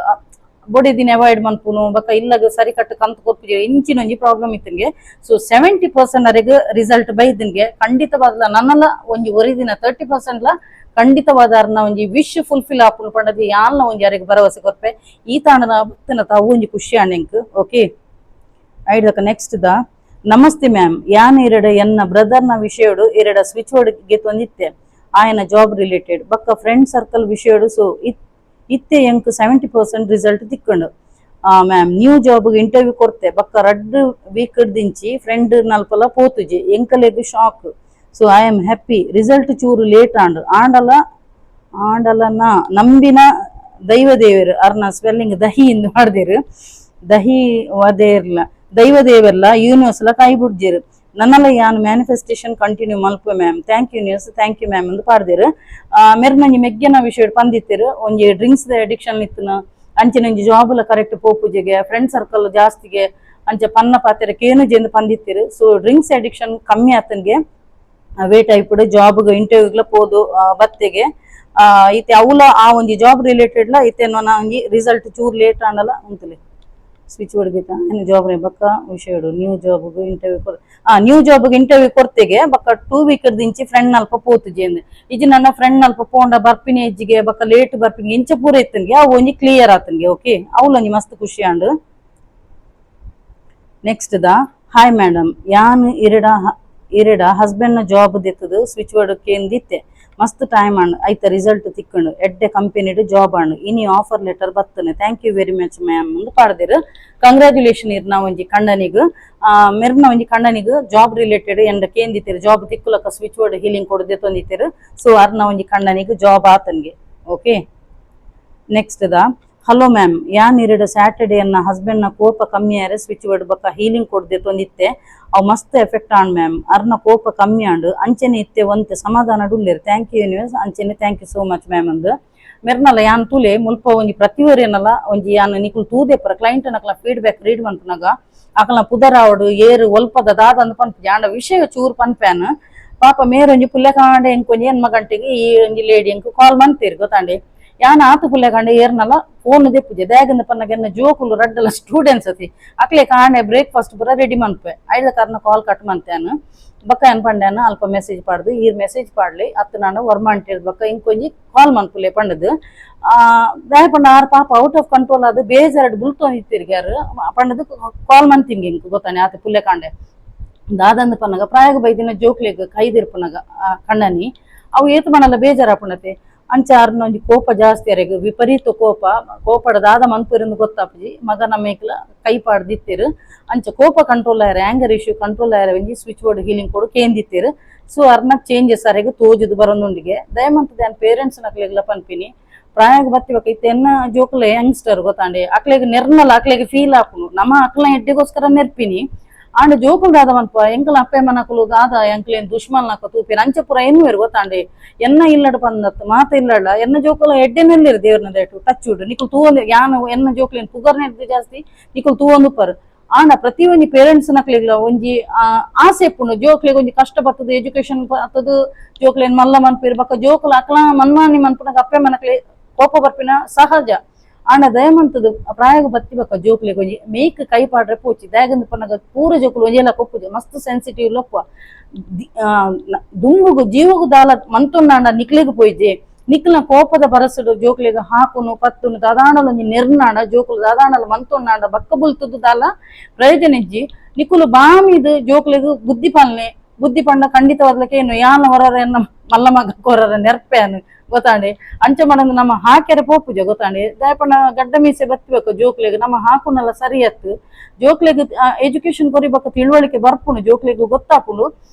Speaker 1: ಬೊಡಿ ದಿನ ಅವಾಯ್ಡ್ ಮನ್ಪುನು, ಬೊಕ್ಕ ಇಲ್ಲಗ ಸರಿ ಕಟ್ಟು ಕಂತು ಕೊರ್ಪುಜಿ, ಇಂಚಿನ ಒಂಜಿ ಪ್ರಾಬ್ಲಮ್ ಇತ್ತನ್ಗೆ. ಸೊ 70% ಅರೆಗ್ ರಿಸಲ್ಟ್ ಬೈದನ್ಗೆ. ಖಂಡಿತವಾದ್ಲ ನನ್ನಲ ಒಂಜಿ ಒರಿದಿನ 30% ಲ ಖಂಡಿತವಾದ ಅರ್ನ ಒಂಜಿ ವಿಶ್ ಫುಲ್ಫಿಲ್ ಆಪುನು ಪಂಡದಿ ಯಾಲ್ನ ಒಂಜಿ ಅರೆಗ್ ಭರವಸೆ ಕೊರ್ಪೆ. ಈ ತಾಣದ ಬತ್ತಿನ ತಾವು ಒಂಜಿ ಖುಷಿ ಆಂಡ್. ಓಕೆ, ಐಡ್ದಕ ನೆಕ್ಸ್ಟ್ the, ನಮಸ್ತೆ ಮ್ಯಾಮ್, ಯಾನ್ ಎರಡ ಎನ್ನ ಬ್ರದರ್ನ ವಿಷಯಡು ಎರಡ ಸ್ವಿಚ್ ಬೋರ್ಡ್ ಗೆತ್ತೊಂದಿತ್ತೆ, ಆಯನ ಜಾಬ್ ರಿಲೇಟೆಡ್ ಬಕ್ಕ ಫ್ರೆಂಡ್ ಸರ್ಕಲ್ ವಿಷಯಡು. ಸೊ ಇತ್ತೆ ಎಂಕ್ 70% ರಿಸಲ್ಟ್ ತಿಕ್ಕಂಡು ma'am. New job interview ಕೊರ್ತೆ, ಬಕ್ಕ ರಡ್ಡ್ ವೀಕ್ ದಿಂಚಿ ಫ್ರೆಂಡ್ ನಲ್ಪಲ ಪೋತುಜಿ, ಎಂಕಲೆಗ್ shock. So I am happy, result ಚೂರು ಲೇಟ್ ಆಂಡ್, ಆಂಡಲ ಆಂಡಲ ನಾ ನಂಬಿನ ದೈವ ದೇವರು, ಅರ್ನ ಸ್ಪೆಲ್ಲಿಂಗ್ ದಹಿ ಇಂದು ಮಾಡ್ದಿರು, ದಹಿ ವದೇರ್ಲ ದೈವ ದೇವರ್ಲ ಯೂನಿವರ್ಸ್ ಲ ಕೈ ಬುಡ್ಜಿರು. ನನ್ನಲ್ಲ ಯಾನ್ ಮ್ಯಾನಿಫೆಸ್ಟೇಷನ್ ಕಂಟಿನ್ಯೂ ಮಲ್ಪ ma'am, thank you universe, thank you ma'am ಅಂದ್ ಪಾಡ್ದಿರು. ಮೆರ್ನಂಜಿ ಮೆಗ್ಗೆನ ವಿಷಯ ಪಂದಿತ್ತಿರು. ಒಂಜಿ ಡ್ರಿಂಕ್ಸ್ ಅಡಿಕ್ಷನ್ ಇತ್ತನ, ಅಂಚಿನ ಒಂಜಿ ಜಾಬ್ಲ ಕರೆಕ್ಟ್ ಪೋಪುಜಿಗೆ, ಫ್ರೆಂಡ್ ಸರ್ಕಲ್ ಜಾಸ್ತಿಗೆ, ಅಂಚ ಪನ್ನ ಪಾತೆರ ಕೇನು ಜೆಂದು ಪಂದಿತ್ತಿರು. So drinks addiction ಕಮ್ಮಿ ಆತನ್ಗೆ, ವೇಟ್ ಆಯ್ಪುಡು, ಜಾಬ್ಗೆ ಇಂಟರ್ವ್ಯೂಗ್ಲ ಪೋದು ಬತ್ತೆಗೆ. ಇತ್ತೆ ಅವುಲ ಆ ಒಂಜಿ ಜಾಬ್ ರಿಲೇಟೆಡ್ ಲ ಇತ್ತೆ ನನ ಒಂಜಿ ರಿಸಲ್ಟ್ ಚೂರ್ ಲೇಟ್ ಆಂಡಲ ಉಂತುಲೆ. ಸ್ವಿಚ್ ಬೋರ್ಡ್ ಜಾಬ್ ಬಕ್ಕ ವಿಷಯಡು new job interview ಕೊರ್ ಆ new job interview ಕೊರ್ತೆಗೆ, ಬಕ್ಕ 2 ವೀಕ್ ದಿಂಚಿ ಫ್ರೆಂಡ್ ನಲ್ಪ ಪೋತುಜಿ ಅಂದ್. ಇಜ್ಜಿ ನನ್ನ ಫ್ರೆಂಡ್ ನಲ್ಪ ಪೋಂಡ ಬರ್ಪಿನಿ ಹೆಜ್ಜಿಗೆ, ಬಕ್ಕ ಲೇಟ್ ಬರ್ಪಿನಿ, ಇಂಚ ಪೂರ ಇತ್ತನ್ಗೆ. ಅವು ಒಂಜಿ ಕ್ಲಿಯರ್ ಆತನ್ಗೆ. ಓಕೆ, ಅವ್ಲ ಒಂಜಿ ಮಸ್ತ್ ಖುಷಿ and. Next the, hi madam, ಯಾನ್ ಇರಡ ಇರಡ ಹಸ್ಬೆಂಡ್ ನ ಜಾಬ್ ದೆತ್ತದು ಸ್ವಿಚ್ ಬೋರ್ಡ್ ಕೇಂದಿತ್ತೆ, ಮಸ್ತ್ ಟೈಮ್ ಆಂಡ್, ಐತ ರಿಸಲ್ಟ್ ತಿಕ್ಕಂಡು, ಎಡ್ಡೆ ಕಂಪನಿಡ್ ಜಾಬ್ ಆಂಡ್, ಇನಿ ಆಫರ್ ಲೆಟರ್ ಬತ್ತನೆ, thank you very much ma'am ಅಂದ್ ಪಾಡ್ದಿರು. ಕಂಗ್ರಾಚುಲೇಷನ್ ಇರ್ನ ಒಂಜಿ ಕಂಡನಿಗ್. ಮೆರ್ನ ಒಂಜಿ ಕಂಡನಿಗ್ ಜಾಬ್ ರಿಲೇಟೆಡ್ ಎಂಡ ಕೇಂದಿತ್ತೀರು, ಜಾಬ್ ತಿಕ್ಕುಲಕ switch board healing ಕೊಡದೆ ತೊಂದಿತ್ತೀರು. ಸೊ ಅರ್ನ ಒಂಜಿ ಕಂಡನಿಗ್ job ಆತನ್ಗೆ. Okay, next the, hello ma'am, ಯಾನ್ ಇರಡ ಸ್ಯಾಟರ್ಡೆ ಎನ್ನ ಹಸ್ಬೆಂಡ್ ನ ಕೋಪ ಕಮ್ಮಿ ಆರೆ ಸ್ವಿಚ್ ಬೋರ್ಡ್ ಬಕ್ಕ ಹೀಲಿಂಗ್ ಕೊಡ್ದೆ ತೊಂದಿತ್ತೆ, ಅವು ಮಸ್ತ್ effect and ma'am. ಅರ್ನ ಕೋಪ ಕಮ್ಮಿ ಆಂಡ್, ಅಂಚನೆ ಇತ್ತೆ ಒಂತೆ ಸಮಾಧಾನ ಉಲ್ಲೇರು. Thank you universe, ಅಂಚನೆ thank you so much ma'am ಅಂದ್. ಮೆರ್ನಲ ಯಾನ್ ತೂಲೆ, ಮುಲ್ಪ ಒಂಜಿ ಪ್ರತಿಯೊರಿನಲ ಒಂಜಿ ಯಾನ್ ನಿಕುಲು ತೂದೆ ಪುರ ಕ್ಲೈಂಟ್ ನಕಲ ಫೀಡ್ಬ್ಯಾಕ್ ರೀಡ್ ಮನ್ಪುನಗ ಅಕಲ್ನ ಪುದರಾವಡು ಏರು ಒಲ್ಪದ ದಾದ ಅಂದ್ ಪನ್ಪುಜಿ. ಆಂಡ ವಿಷಯ ಚೂರು ಪನ್ಪ್ಯಾನ್. ಪಾಪ ಮೇರೊಂಜಿ ಪುಲ್ಯಕಾಂಡೆ ಎಂಕೊಂಜಿ 8 ಗಂಟೆಗೆ ಈ ಒಂಜಿ ಲೇಡಿ ಎಂಕ್ ಕಾಲ್ ಮಂತೀರ್ ಗೊತ್ತಾಂಡಿ. ಯಾನ್ ಆತು ಪುಲ್ಯಕಾಂಡೆ ಏರ್ನಲ ಫೋನ್ ದೆಪ್ಪುಜೆ, ದಾಗಂದ ಪನ್ನಗ ಎನ್ನ ಜೋಕುಲು ರಡ್ಡಲ ಸ್ಟೂಡೆಂಟ್ಸ್ ಅತಿ, ಅಕ್ಲೆ ಕಾಂಡೆ ಬ್ರೇಕ್ಫಾಸ್ಟ್ ಪೂರ ರೆಡಿ ಮನ್ಪೆ. ಐದ ಕಾರಣ ಕಾಲ್ ಕಟ್ ಮಂತ್ಯಾನ. ಬಕ್ಕ ಏನ್ ಪಂಡ್ಯಾನ, ಅಲ್ಪ ಮೆಸೇಜ್ ಪಾಡ್ದು ಈರ್ ಮೆಸೇಜ್ ಪಾಡ್ಲಿ ಅತ್ತು, ನಾನು ವರ್ಮಾಂಟ್ ಬಕ್ಕ ಇಂಕೊಂಜಿ ಕಾಲ್ ಮನ್ಪುಲೆ ಪಂಡದು. ದಾಯ ಪಂಡ ಆರ್ ಪಾಪ out of control ಅದು ಬೇಜಾರಡ್ ಬುಲ್ತೊಂದಿತ್ತಿರ್ಗ್ಯಾರು ಪಂಡದು ಕಾಲ್ ಮಂತಿಂಗೆ ಇಂಕ್ ಗೊತ್ತಾನೆ. ಆತ ಪುಲ್ಯಕಾಂಡೆ ದಾದಂದ ಪನ್ನಗ ಪ್ರಾಯಗ ಬೈದಿನ ಜೋಕ್ಲೆಗ್ ಕೈದಿರ್ಪುನಗ ಕಣ್ಣನಿ ಅವು ಏತ್ ಮಣಲ ಬೇಜಾರಾಪುಣತೆ. ಅಂಚ ಅರ್ನ ಒಂಜಿ ಕೋಪ ಜಾಸ್ತಿ, ಅರೆಗ್ ವಿಪರೀತ ಕೋಪ. ಕೋಪಡ ದಾದ ಮನ್ಪುರಿಂದು ಗೊತ್ತಾಪುಜಿ, ಮಗನ ಮೇಕ್ಲ ಕೈ ಪಾಡ್ದಿತ್ತೀರು. ಅಂಚ ಕೋಪ ಕಂಟ್ರೋಲ್ ಆಯರೆ, anger issue control ಆಯರೆ ಒಂಜಿ switch board healing ಕೊಡು ಕೇಂದಿತ್ತೀರು. ಸೊ ಅರ್ನ ಚೇಂಜಸ್ ಅರೆಗ್ ತೋಜುದು ಬರೊಂದುಂಡಿಗೆ. ದಯಮಂತದ ಪೇರೆಂಟ್ಸ್ ನಕ್ಲೆಗ್ಲ ಪನ್ಪಿನಿ, ಪ್ರಾಯಗ್ ಬತ್ತಿಬಕ ಇತ್ತೆ ಎನ್ನ ಜೋಕುಲೆ ಯಂಗ್ಸ್ಟರ್ ಗೊತ್ತಾಂಡೆ, ಅಕ್ಲೆಗ್ ನೆರ್ನಲ ಅಕ್ಲೆಗ್ ಫೀಲ್ ಆಪುನು. ನಮ್ಮ ಅಕ್ಲ ಎಡ್ಡೆಗೋಸ್ಕರ ನೆರ್ಪಿನಿ. And ಜೋಕುಲು ದಾದ ಮನ್ಪ ಎಂಕಲ ಅಪ್ಪೆ ಮನಕುಲು ದಾದ ಎಂಕ್ಲೇನ್ ದುಶ್ಮನ್ ನಾಕ ತೂಪಿನ ಅಂಚ ಪೂರ ಎನ್ನುವೆರ್ ಗೊತ್ತಾಂಡೆ. ಎನ್ನ ಇಲ್ಲಡ್ ಪಂದತ್ ಮಾತ ಇಲ್ಲಡ ಎನ್ನ ಜೋಕುಲ ಎಡ್ಡೆನೆಲ್ಲಿರು ದೇವ್ರನ ದೇಟು ಟಚ್ ಉಡು ನಿಕುಲು ತೂವೊಂದು ಯಾನು ಎನ್ನ ಜೋಕುಲೇನ್ ಪುಗರ್ನೆ ಜಾಸ್ತಿ ನಿಕುಲು ತೂವೊಂದು ಪರ್. ಆಂಡ ಪ್ರತಿ ಒಂಜಿ ಪೇರೆಂಟ್ಸ್ ನಕ್ಲೆಗ್ಲ ಒಂಜಿ ಆಸೆ ಇಪ್ಪುಂಡು, ಜೋಕ್ಲೆಗ್ ಒಂಜಿ ಕಷ್ಟ ಬರ್ತದೆ, ಎಜುಕೇಶನ್ ಬರ್ತದೆ, ಜೋಕ್ಲೇನ್ ಮಲ್ಲ ಮನ್ಪಿರ್ ಬೊಕ್ಕ ಜೋಕುಲು ಅಕ್ಲ ಮನ್ಮಾನಿ ಮನ್ಪುನಗ ಅಪ್ಪೆ ಮನಕ್ಲೆ ಕೋಪ ಬರ್ಪಿನ ಸಹಜ. ಆಂಡ ದಯಮಂತದ ಪ್ರಾಯಗ ಬತ್ತಿ ಬೊಕ್ಕ ಜೋಕ್ಲೆಗ್ ಒಂಜಿ ಮೇಕ್ ಕೈ ಪಾಡ್ರೆ ಪೋಚಿ. ದಾಯೆಗಂದ್ ಪನ್ನಗ ಪೂರ ಜೋಕುಲು ಒಂಜೆಲ ಕೊಪ್ಪುಜ, ಮಸ್ತ್ ಸೆನ್ಸಿಟಿವ್ ಲೊಪ್ಪ. ದುಂಬುಗು ಜೀವಗು ದಾಲ ಮಂತೊಂಡಾಂಡ ನಿಕ್ಲೆಗ್ ಪೋಯಿಜೆ. ನಿಕ್ಲ್ನ ಕೋಪದ ಬರಸುಡು ಜೋಕ್ಲೆಗ್ ಹಾಕುನು ಪತ್ತುನು ದಾದಾಂಡಲ ಒಂಜಿ ನೆರ್ನಾಂಡ ಜೋಕುಲು ದಾದಾಂಡಲ ಮಂತೊಂಡಾಂಡ ಬಕ್ಕ ಬುಲ್ತುದು ದಾಲ ಪ್ರಯೋಜನ ಇಜ್ಜಿ. ನಿಕುಲು ಬಾಮಿದ್ ಜೋಕ್ಲೆಗ್ ಬುದ್ಧಿ ಪಾಲನೆ. ಬುದ್ಧಿ ಪಂಡ ಖಂಡಿತವಾದ್ಲಕ್ಕೆ ಏನು ಯಾನ ಹೊರರ ಎನ್ನ ಮಲ್ಲ ಮಗ ಕೊರರ ನೆರ್ಪೆನು ಗೊತ್ತಾಂಡೆ. ಅಂಚ ಮಾಡಂದು ನಮ್ಮ ಹಾಕ್ಯರೆ ಪೋಪುಜ ಗೊತ್ತಾಂಡೆ. ದಾಯಪಂಡ ಗಡ್ಡ ಮೀಸೆ ಬತ್ತಬೇಕು ಜೋಕ್ಲೆಗ್ ನಮ್ಮ ಹಾಕುನಲ್ಲ ಸರಿ ಅತ್ತು. ಜೋಕ್ಲೆಗ್ ಎಜುಕೇಶನ್ ಕೊರಿಬಕ್ಕ ತಿಳುವಳಿಕೆ ಬರ್ಪುಂಡು, ಜೋಕ್ಲೆಗ್ ಗೊತ್ತಾಪುಂಡು.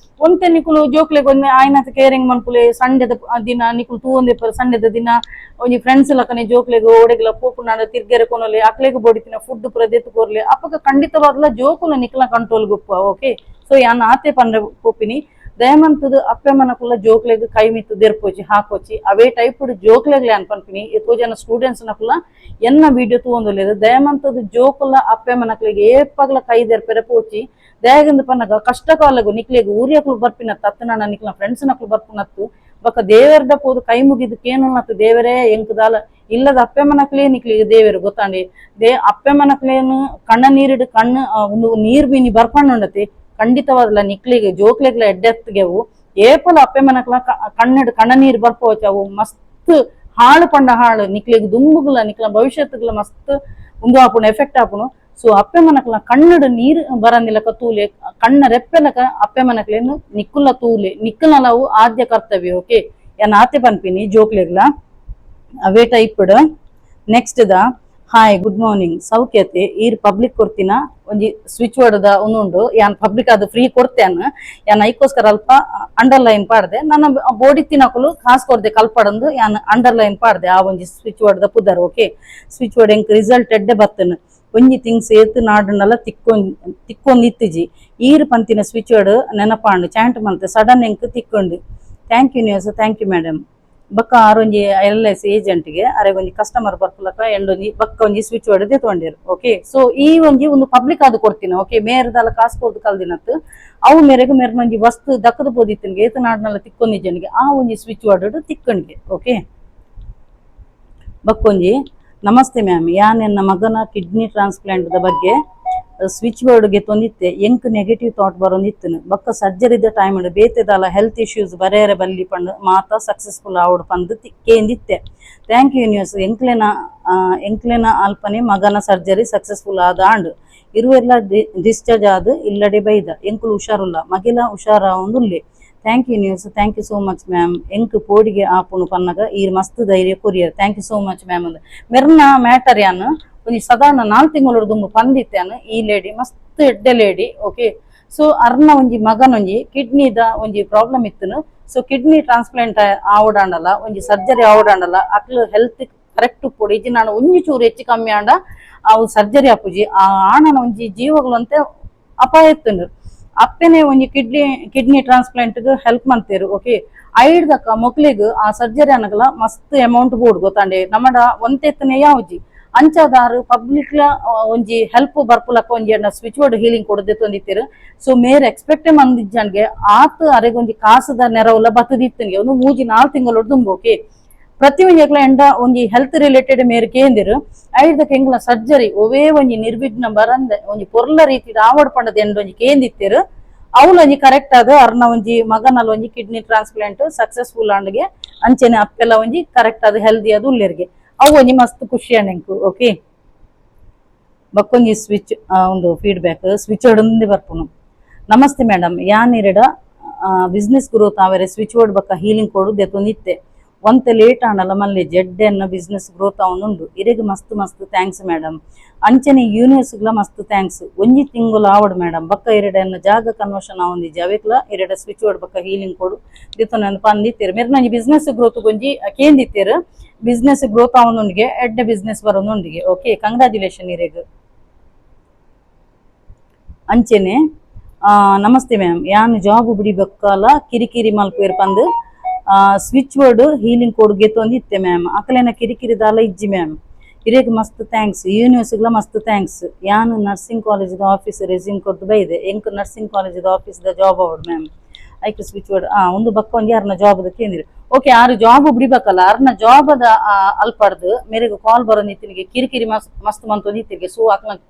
Speaker 1: ಒಂತೆ ನಿಕುಲು ಜೋಕ್ಲೆಗ್ ಒಂದೆ ಆಯ್ನತ ಕೇರಿಂಗ್ ಮನ್ಪುಲೆ. ಸಂಡೆದ ದಿನ ನಿಕುಲು ತೂವೊಂದಿಪ್ಪರು, ಸಂಡೆದ ದಿನ ಒಂಜಿ ಫ್ರೆಂಡ್ಸ್ ಲಕನೆ ಜೋಕ್ಲೆಗ್ ಓಡೆಗ್ಲ ಪೋಪುನಾಂಡ ತಿರ್ಗೆರೆ ಕೊನೊಲೆ, ಅಕ್ಲೆಗ್ ಬೋಡಿತಿನ ಫುಡ್ ಪೂರ ದೆತ್ತ್ ಕೊರ್ಲೆ. ಅಪಗ ಖಂಡಿತವಾಗ್ಲ ಜೋಕುಲು ನಿಕ್ಲ ಕಂಟ್ರೋಲ್ ಗುಪ್ಪ. ಓಕೆ, ಸೊ ಯಾನ್ ಆತೆ ಪಂಡ್ರೆ ಪೋಪಿನಿ. ದಯಮಂತದ ಅಪ್ಪೆ ಮನಕುಲ ಜೋಕ್ಲೆಗ್ ಕೈ ಮಿತ್ತು ದೆರ್ಪೋಚಿ, ಹಾಕೋಚಿ. ಅವೇ ಟೈಪ್ ಜೋಕ್ಲೆಗ್ ಯಾನ್ ಪನ್ಪಿನಿ. ಎತೋ ಜನ ಸ್ಟೂಡೆಂಟ್ಸ್ ನಕುಲ ಎನ್ನ ವಿಡಿಯೋ ತೂವೊಂದುಲ್ಲೆರ್. ದಯಮಂತದ ಜೋಕುಲ ಅಪ್ಪೆ ಮನಕ್ಲೆಗ್ ಏಪಗ್ಲ ಕೈ ದೆರ್ಪೆರೆ ಪೋಚಿ. ದಯಗಂದ್ ಪನ್ನಗ ಕಷ್ಟ ಕಾಲಗು ನಿಕ್ಲೆಗ್ ಊರಿಯಕುಲು ಬರ್ಪಿನ ತತ್ತನ ನಿಕ್ಲ ಫ್ರೆಂಡ್ಸ್ ನಕುಲು ಬರ್ಪಿನತ್ತು ಬೊಕ ದೇವರ್ದ ಪೋದು ಕೈ ಮುಗಿದು ಕೇನುನತ್ತು, ದೇವರೇ ಎಂಕ್ ದಾಲ ಇಲ್ಲದ ಅಪ್ಪೆ ಮನಕ್ಲೇ ನಿಕ್ಲೆಗ್ ದೇವೆರ್ ಗೊತ್ತಾಂಡಿ. They ಅಪ್ಪೆ ಮನಕ್ಲೇನು ಕಣ್ಣ ನೀರಿಡು ಕಣ್ಣು ಒಂದು ನೀರ್ ಮೀನಿ ಬರ್ಪಣ್ಣುಂಡತಿ ಖಂಡಿತವಾದ್ಲ ನಿಕ್ಲೆಗ್ ಜೋಕ್ಲೆಗ್ಲ ಎಡ್ಡೆತ್ಗೆವು. ಏಪಲ ಅಪ್ಪೆ ಮನಕ್ಲ ಕಣ್ಣಿಡು ಕಣ್ಣ ನೀರು ಬರ್ಪೋಚವು ಮಸ್ತ್ ಹಾಳು ಪಂಡ ಹಾಳು. ನಿಕ್ಲೆಗ್ ದುಂಬುಗುಲ ನಿಕ್ಲ ಭವಿಷ್ಯತ್ಗುಲ ಮಸ್ತ್ ಉಂದು ಆಪುಣು, ಎಫೆಕ್ಟ್ ಆಪುಣು. ಸೊ ಅಪ್ಪೆ ಮನಕ್ಲ ಕಣ್ಣಡು ನೀರು ಬರಂದಿಲಕ ತೂಲೆ, ಕಣ್ಣ ರೆಪ್ಪೆಲಕ ಅಪ್ಪೆ ಮನಕ್ಲೇನು ನಿಕ್ಕುಲ ತೂಲೆ, ನಿಕ್ಕುಲವು ಆದ್ಯ ಕರ್ತವ್ಯ. ಓಕೆ, ಯಾನ್ ಆತೆ ಪನ್ಪಿನಿ ಜೋಕ್ಲೆಗ್ಲ. ಅವೇ typed next the hi, good morning, ಸೌಖ್ಯತೆ? ಈರ್ ಪಬ್ಲಿಕ್ ಕೊರ್ತಿನ ಒಂಜಿ ಸ್ವಿಚ್ ವರ್ಡ್ ಉಂದುಂಡು. ಯಾನ್ ಪಬ್ಲಿಕ್ ಅದು ಫ್ರೀ ಕೊಡ್ತೇನೆ. ಯಾನ್ ಐಕೋಸ್ಕರ ಅಲ್ಪ ಅಂಡರ್ ಲೈನ್ ಪಾಡ್ದೆ. ನನ್ನ ಬೋಡಿ ತಿನಕುಲು ಕಾಸ್ ಕೊರ್ದೆ ಕಲ್ಪಡಂದು ಯಾನ್ ಅಂಡರ್ ಲೈನ್ ಪಾಡ್ದೆ ಆ ಒಂಜಿ ಸ್ವಿಚ್ ವರ್ಡ್ ದ ಪುದರ್. Okay, switch word ಎಂಕ್ ರಿಸಲ್ಟ್ ಎಡ್ಡೆ ಬತ್ತನು. ಒಂಜಿ ಥಿಂಗ್ಸ್ ಏತ್ ನಾಡುನಲ ತಿಕ್ಕೊಂದ್ ತಿಕ್ಕೊಂದು ಇತ್ತಿಜಿ. ಈರ್ ಪಂತಿನ ಸ್ವಿಚ್ ವರ್ಡ್ ನೆನಪಾಂಡು, ಚಾಂಟ್ ಮಂತೆ ಸಡನ್ ಎಂಕ್ ತಿಕ್ಕೊಂಡು. Thank you news, thank you madam. ಬೊಕ್ಕ ಆರೊಂಜಿ L I C ಏಜೆಂಟ್ಗೆ ಅರೆಗೊಂಜಿ customer ಬರ್ಪುಲಕ ಎಂಡೊಂಜಿ ಬೊಕ್ಕ ಒಂಜಿ ಸ್ವಿಚ್ ವರ್ಡ್ ದೆತೊಂಡೆರ್. ಓಕೆ, ಸೊ ಈ ಒಂಜಿ ಒಂದು ಪಬ್ಲಿಕ್ ಅದು ಕೊಡ್ತೀನಿ. ಓಕೆ, ಮೇರ್ದಲ್ಲ ಕಾಸು ಕೊರ್ದು ಕಲ್ದಿನತ್ತು ಅವು ಮೇರೆಗ್ ಮೇರ್ನೊಂಜಿ ವಸ್ತು ದಕ್ಕದ ಪೋದಿತ್ತನ್ಗೆ ಏತ್ ನಾಡ್ನಲ್ಲ ತಿಕ್ಕೊಂದಿಜ್ಜನಿಗೆ ಆ ಒಂಜಿ ಸ್ವಿಚ್ ವರ್ಡ್ ತಿಕ್ಕಣ್ಗೆ. ಓಕೆ, ಬಕ್ಕೊಂಜಿ ನಮಸ್ತೆ ಮ್ಯಾಮ್, ಯಾನ್ ಎನ್ನ ಮಗನ ಕಿಡ್ನಿ ಟ್ರಾನ್ಸ್ಪ್ಲಾಂಟ್ the ಬಗ್ಗೆ ಸ್ವಿಚ್ ಬೋರ್ಡ್ಗೆ ತೊಂದಿತ್ತೆ. ಎಂಕ್ ನೆಗೆಟಿವ್ ಥಾಟ್ ಬರೋಂದಿತ್ತನು. ಬೊಕ್ಕ ಸರ್ಜರಿದ ಟೈಮ್ ಬೇತೆದಾಲ ಹೆಲ್ತ್ ಇಶ್ಯೂಸ್ ಬರೇರೆ ಬಲ್ಲಿ ಪಂಡ್ ಮಾತ ಸಕ್ಸಸ್ಫುಲ್ ಆವಡ್ ಪಂದ್ ಕೇಂದಿತ್ತೆ. Thank you universe. ಎಂಕ್ಲೆನ ಎಂಕ್ಲೆನ ಅಲ್ಪನೆ ಮಗನ ಸರ್ಜರಿ ಸಕ್ಸಸ್ಫುಲ್ ಆದ ಆಂಡ್. ಇರುವೆಲ್ಲ ಡಿಸ್ಚಾರ್ಜ್ ಆದ್ ಇಲ್ಲಡೆ ಬೈದ. ಎಂಕುಲು ಹುಷಾರುಲ್ಲ, ಮಗಿಲ ಹುಷಾರ ಉಲ್ಲೆ. Thank you universe, thank you so much ma'am. ಎಂಕ್ ಪೋಡಿಗೆ ಆಪುನು ಪನ್ನಗ ಈರ್ ಮಸ್ತ್ ಧೈರ್ಯ courier. Thank you so much ma'am ಅಂದ್. ಮೆರ್ನ ಮ್ಯಾಟರ್ ಯಾನ್ ಒಂಜಿ ಸಾಧಾರಣ 4 ತಿಂಗಳು ದುಂಬು ಪಂದಿತ್ತಾನು. ಈ ಲೇಡಿ ಮಸ್ತ್ ಎಡ್ಡೆ lady. Okay, so ಅರ್ನ ಒಂಜಿ ಮಗನೊಂಜಿ ಕಿಡ್ನಿದ ಒಂಜಿ ಪ್ರಾಬ್ಲಮ್ ಇತ್ತನು. So kidney transplant ಆವಡಾಂಡಲ ಒಂಜಿ ಸರ್ಜರಿ ಆವಡಾಂಡಲ ಅಕ್ಲು ಹೆಲ್ತ್ ಕರೆಕ್ಟ್ ಉಪ್ಪೊಡು. ಇಜ್ಜಿ ನಾನು ಒಂಜಿ ಚೂರು ಹೆಚ್ಚು ಕಮ್ಮಿ ಆಂಡ ಅವು ಸರ್ಜರಿ ಆಪುಜಿ. ಆ ಆಣನ ಒಂಜಿ ಜೀವಗಳು ಅಪಾಯ ಇತ್ತುಂಡು. ಅಪ್ಪೆನೆ ಒಂಜಿ kidney kidney transplant help ಮಂತೇರು. Okay, ಐಡ್ದಕ್ಕ ಮೊಕ್ಲೆಗ್ ಆ ಸರ್ಜರಿ ಅನಗಲ ಮಸ್ತ್ ಅಮೌಂಟ್ ಬೋಡು ಗೊತ್ತಾಂಡೆ. ನಮ್ಮಡ ಒಂತೆತ್ತನೆ ಯಾವ್ಜಿ. ಅಂಚಾದಾರು ಪಬ್ಲಿಕ್ ಒಂಜಿ ಹೆಲ್ಪ್ ಬರ್ಪುಲಕ್ಕ ಒಂಜಿ switch board healing ಕೊಡದೆ ತೊಂದಿತ್ತೀರು. ಸೊ ಮೇರ್ ಎಕ್ಸ್ಪೆಕ್ಟೇ ಮಂದಿಜ್ಜನ್ಗೆ ಆತ್ ಅರೆಗೊಂಜಿ ಕಾಸುದ ನೆರವುಲ ಬತ್ತದಿತ್ತನ್ಗೆ ಒಂದು 3-4 ತಿಂಗಳು ದುಂಬು. ಓಕೆ, ಪ್ರತಿ ಒಂಜಿ ಎಂಡ ಒಂಜಿ ಹೆಲ್ತ್ ರಿಲೇಟೆಡ್ ಮೇರ್ ಕೇಂದಿರು. ಐಡ್ದಕ್ಕೆ ಎಂಗ್ಲ ಸರ್ಜರಿ ಒವೇ ಒಂಜಿ ನಿರ್ವಿಘ್ನ ಬರಂದೆ ಒಂಜಿ ಪೊರ್ಲ ರೀತಿ ಆವಡ್ ಪಂಡದ ಎಂಡ ಒಂಜಿ ಕೇಂದಿತ್ತೀರು. ಅವ್ಲು ಒಂಜಿ ಕರೆಕ್ಟ್ ಆದ ಅರ್ನ ಒಂಜಿ ಮಗನಲ್ಲ ಒಂಜಿ kidney transplant successful ಆಂಡ್ಗೆ. ಅಂಚೆನೆ ಅಪ್ಪೆಲ್ಲ ಒಂಜಿ ಕರೆಕ್ಟ್ ಆದ ಹೆಲ್ದಿ ಅದು ಉಲ್ಲೆರ್ಗೆ. ಅವು ಒಂಜಿ ಮಸ್ತ್ ಖುಷಿ ಎಂಕು. ಓಕೆ, ಬಕ್ಕೊಂಜಿ ಸ್ವಿಚ್ ಒಂದು ಫೀಡ್ಬ್ಯಾಕ್ ಸ್ವಿಚ್ ಒಂದೇ ಬರ್ಪುನು. ನಮಸ್ತೆ ಮೇಡಮ್, ಯಾನ್ ಇರೆಡ ಬಿಸ್ನೆಸ್ ಗ್ರೋತ್ ಆವರೆ ಸ್ವಿಚ್ ಬೋರ್ಡ್ ಬಕ್ಕ ಹೀಲಿಂಗ್ ಕೊಡು ದೆತೊಂದಿತ್ತೆ. ಒಂತೆ ಲೇಟ್ ಆಂಡಲ ಮಲ್ಲೆ ಜಡ್ಡೆನ್ನ ಬಿಸ್ನೆಸ್ ಗ್ರೋತ್ ಆವೊಂದುಂಡು. ಇರೆಗ್ ಮಸ್ತ್ ಮಸ್ತ್ thanks madam. ಅಂಚನೆ ಯೂನಿವರ್ಸ್ಗ್ಲ ಮಸ್ತ್ thanks. ಒಂಜಿ ತಿಂಗಳು ಆವಡ್ ಮೇಡಮ್, ಬಕ್ಕ ಇರೆಡೆನ್ನ ಜಾಗ ಕನ್ವರ್ಷನ್ ಆವೊಂದಿಜ್ಜಿ. ಅವೆಕ್ಲ ಇರೆಡ ಸ್ವಿಚ್ ಬೋರ್ಡ್ ಬಕ್ಕ ಹೀಲಿಂಗ್ ಕೊಡು ದಿತ್ತೊಂದು ಪಂದಿತ್ತೆರ್. ಮೆರ್ನೊಂಜಿ ಬಿಸ್ನೆಸ್ ಗ್ರೋತ್ ಒಂಜಿ ಕೇಂದಿತ್ತೆರ್. ಬಿಸ್ನೆಸ್ ಗ್ರೋತ್ ಆವೊಂದುಂಡಿಗೆ, ಎಡ್ಡೆ ಬಿಸ್ನೆಸ್ ಬರೋಂದುಂಡಿಗೆ. ಓಕೆ, ಕಂಗ್ರಾಚುಲೇಷನ್ ಇರೆಗ್. ಅಂಚೆನೆ ನಮಸ್ತೆ ಮ್ಯಾಮ್, ಯಾನ್ ಜಾಬ್ ಬುಡಿ ಬೊಕ್ಕಲ ಕಿರಿಕಿರಿ ಮಲ್ಪುವೆರ್ ಪಂದ್ switch word healing code ಗೆತ್ತೊಂದಿತ್ತೆ ma'am. ಅಕಲೆನ ಕಿರಿಕಿರಿ ದಾಲ ಇಜ್ಜಿ ಮ್ಯಾಮ್. ಇರೆಗ್ ಮಸ್ತ್ thanks, ಯೂನಿವರ್ಸ್ಗ್ಲ ಮಸ್ತ್ thanks. ಯಾನ್ ನರ್ಸಿಂಗ್ ಕಾಲೇಜ್ದ ಆಫೀಸ್ ರೆಸ್ಯೂಮ್ ಕೊರ್ದು ಬೈದೆ, ಎಂಕ್ ನರ್ಸಿಂಗ್ ಕಾಲೇಜ್ದ ಆಫೀಸ್ದ ಜಾಬ್ ಆವಡ್ ಮ್ಯಾಮ್. ಐಕ್ ಸ್ವಿಚ್ ವರ್ಡ್ ಒಂದು ಬಕ್ಕ ಒಂಜಿ ಅರ್ನ ಜಾಬ್ ಕೇಂದ್ರ. ಓಕೆ, ಆರು ಜಾಬ್ ಬಿಡಿಬೇಕಲ್ಲ, ಅರ್ನ ಜಾಬ್ ದ ಅಲ್ಪಡ್ದು ಮೇರೆಗ್ ಕಾಲ್ ಬರೋಂದಿತ್ತಿನಿಗೆ ಕಿರಿಕಿರಿ ಮಸ್ತ್ ಮಸ್ತ್ ಮಂತೊಂದಿತ್ತಿಗೆ. ಸೊ ಅಕ್ಲ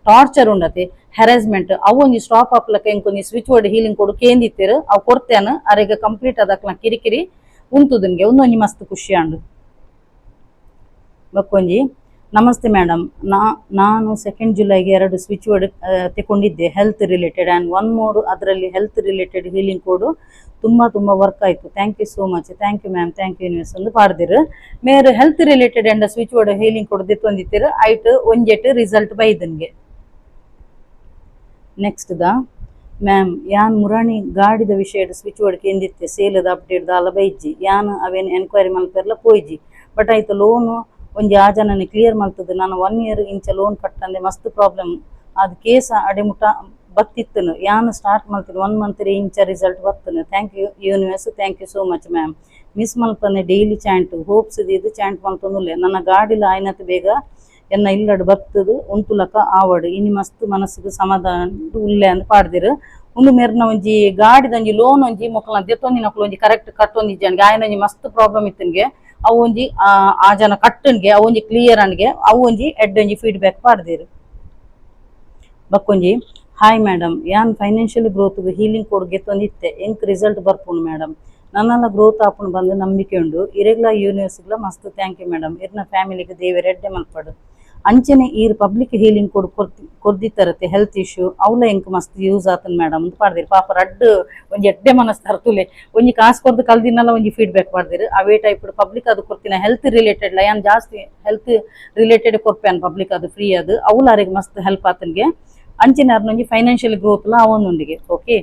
Speaker 1: ಟಾರ್ಚರ್ ಉಂಡತೆ, ಹೆರಾಸ್ಮೆಂಟ್, ಅವು ಒಂಜಿ ಸ್ಟಾಪ್ ಆಪ್ಲಕ ಎಂಕೊಂಜಿ switch word healing ಕೊಡು ಕೇಂದಿತ್ತೆರ್. ಅವು ಕೊರ್ತೇನ, ಅರೆಗ್ ಕಂಪ್ಲೀಟ್ ಅದಕ್ಲ ಕಿರಿಕಿರಿ ಉಂತುದುನ್ಗೆ. ಒಂದೊಂಜಿ ಮಸ್ತ್ ಖುಷಿ ಆಂಡು. ಬಕ್ಕೊಂಜಿ, ನಮಸ್ತೆ ಮೇಡಮ್, ನಾನು 2 ಜುಲೈಗೆ ಎರಡು ಸ್ವಿಚ್ ವರ್ಡ್ ತಗೊಂಡಿದ್ದೆ, health related and one more. ಅದರಲ್ಲಿ health related healing ಕೋಡು ತುಂಬ ತುಂಬ ವರ್ಕ್ ಆಯಿತು. Thank you so much. Thank you ma'am, thank you universe ಅಂದು ಪಾಡ್ದಿರು. ಮೇರ್ health related and switch word healing code ದೆತ್ತೊಂದಿತ್ತೆರ್, ಐಟ್ ಒಂಜೆಟ್ ರಿಸಲ್ಟ್ ಬೈದನ್ಗೆ. Next the ma'am, ಯಾನ್ ಮುರಾಣಿ ಗಾಡಿದ ವಿಷಯಡ್ switch word ಕೇಂದಿತ್ತೆ. ಸೇಲದ update ದಾಲ ಬೈಜ್ಜಿ. ಯಾನ್ ಅವೇನ್ ಎನ್ಕ್ವೈರಿ ಮಲ್ಪೆರ್ಲ ಪೋಯ್ಜಿ. ಬಟ್ ಆಯ್ತು, ಲೋನ್ ಒಂಜಿ ಆ ಜನನೆ ಕ್ಲಿಯರ್ ಮಲ್ತದೆ. ನಾನು 1 ಇಯರ್ ಇಂಚ ಲೋನ್ ಕಟ್ಟಂದೆ ಮಸ್ತ್ ಪ್ರಾಬ್ಲಮ್ ಅದು ಕೇಸ ಅಡೆ ಮುಟ್ಟ ಬತ್ತಿತ್ತನು. ಯಾನ್ ಸ್ಟಾರ್ಟ್ ಮಲ್ತೀನಿ 1 ಮಂತ್ ಇಂಚ ರಿಸಲ್ಟ್ ಬತ್ತನು. Thank you universe, thank you so much ma'am. Miss ಮಲ್ಪನೆ daily chant hopes ಇದು ಚಾಂಟ್ ಮಲ್ತೊಂದುಲ್ಲೆ. ನನ್ನ ಗಾಡಿಲ ಆಯ್ನತ್ ಬೇಗ ಎನ್ನ ಇಲ್ಲಡ್ ಬತ್ತದು ಉಂತುಲಕ ಆವಡ್. ಇನಿ ಮಸ್ತ್ ಮನಸ್ಸಿಗೆ ಸಮಾಧಾನ ಉಲ್ಲೆ ಅಂದ್ ಪಾಡ್ದಿರು. ಉಂದು ಮೇರ್ನ ಒಂಜಿ ಗಾಡಿದ ಒಂಜಿ ಲೋನ್ ಒಂಜಿ ಮೊಕಲ್ನ ದೆತ್ತೊಂದಿನಕುಲು ಒಂಜಿ ಕರೆಕ್ಟ್ ಕಟ್ಟೊಂದಿಜ್ಜನ್ಗೆ, ಆಯ್ನ ಒಂಜಿ ಮಸ್ತ್ ಪ್ರಾಬ್ಲಮ್ ಇತ್ತನ್ಗೆ. ಅವು ಒಂಜಿ ಆ ಆ ಜನ ಕಟ್ಟನ್ಗೆ, ಅವು ಒಂಜಿ ಕ್ಲಿಯರ್ ಅನ್ಗೆ, ಅವು ಒಂಜಿ ಎಡ್ಡೆ ಒಂಜಿ ಫೀಡ್ಬ್ಯಾಕ್ ಪಾಡ್ದಿರು. ಬಕ್ಕೊಂಜಿ, ಹಾಯ್ ಮೇಡಮ್, ಯಾನ್ financial growth healing code ಗೆತ್ತೊಂದಿತ್ತೆ. ಎಂಕ್ ರಿಸಲ್ಟ್ ಬರ್ಪುಂಡು ಮೇಡಮ್? ನನ್ನೆಲ್ಲ ಗ್ರೋತ್ ಆಪುಂಡು ಬಂದು ನಂಬಿಕೆ ಉಂಡು. ಇರೆಗ್ಲ ಯೂನಿವರ್ಸ್ಗ್ಲ ಮಸ್ತ್ thank you madam. ಇರ್ನ ಫ್ಯಾಮಿಲಿಗೆ ದೇವೆರ್ ಎಡ್ಡೆ ಮಲ್ಪಡು. ಅಂಚನೆ ಈರ್ public healing code ಕೊರ್ದಿತ್ತರತೆ health issue, ಅವ್ಲ ಎಂಕ್ ಮಸ್ತ್ ಯೂಸ್ ಆತನ್ ಮೇಡಮ್ ಅಂತ ಪಾಡ್ದಿರು. ಪಾಪ ರಡ್ಡ್ ಒಂಜಿ ಎಡ್ಡೆ ಮನಸ್ ತರ್ತುಲೆ. ಒಂಜಿ ಕಾಸು ಕೊರ್ದು ಕಲ್ದಿನಲ್ಲ ಒಂಜಿ ಫೀಡ್ಬ್ಯಾಕ್ ಪಾಡ್ದಿರು. ಅವೇ ಟೈಪ್ ಪಬ್ಲಿಕ್ ಅದು ಕೊರ್ತಿನ ಹೆಲ್ತ್ ರಿಲೇಟೆಡ್ ಯಾನ್ ಜಾಸ್ತಿ ಹೆಲ್ತ್ ರಿಲೇಟೆಡ್ ಕೊರ್ಪೇನ್ ಪಬ್ಲಿಕ್, ಅದು ಫ್ರೀ ಅದು. ಅವ್ಲ ಅರೆಗ್ ಮಸ್ತ್ ಹೆಲ್ಪ್ ಆತನ್ಗೆ. ಅಂಚಿನ ಒಂಜಿ ಫೈನಾನ್ಷಿಯಲ್ ಗ್ರೋತ್ ಲ ಅವೊಂದುಂಡಿಗೆ. Okay,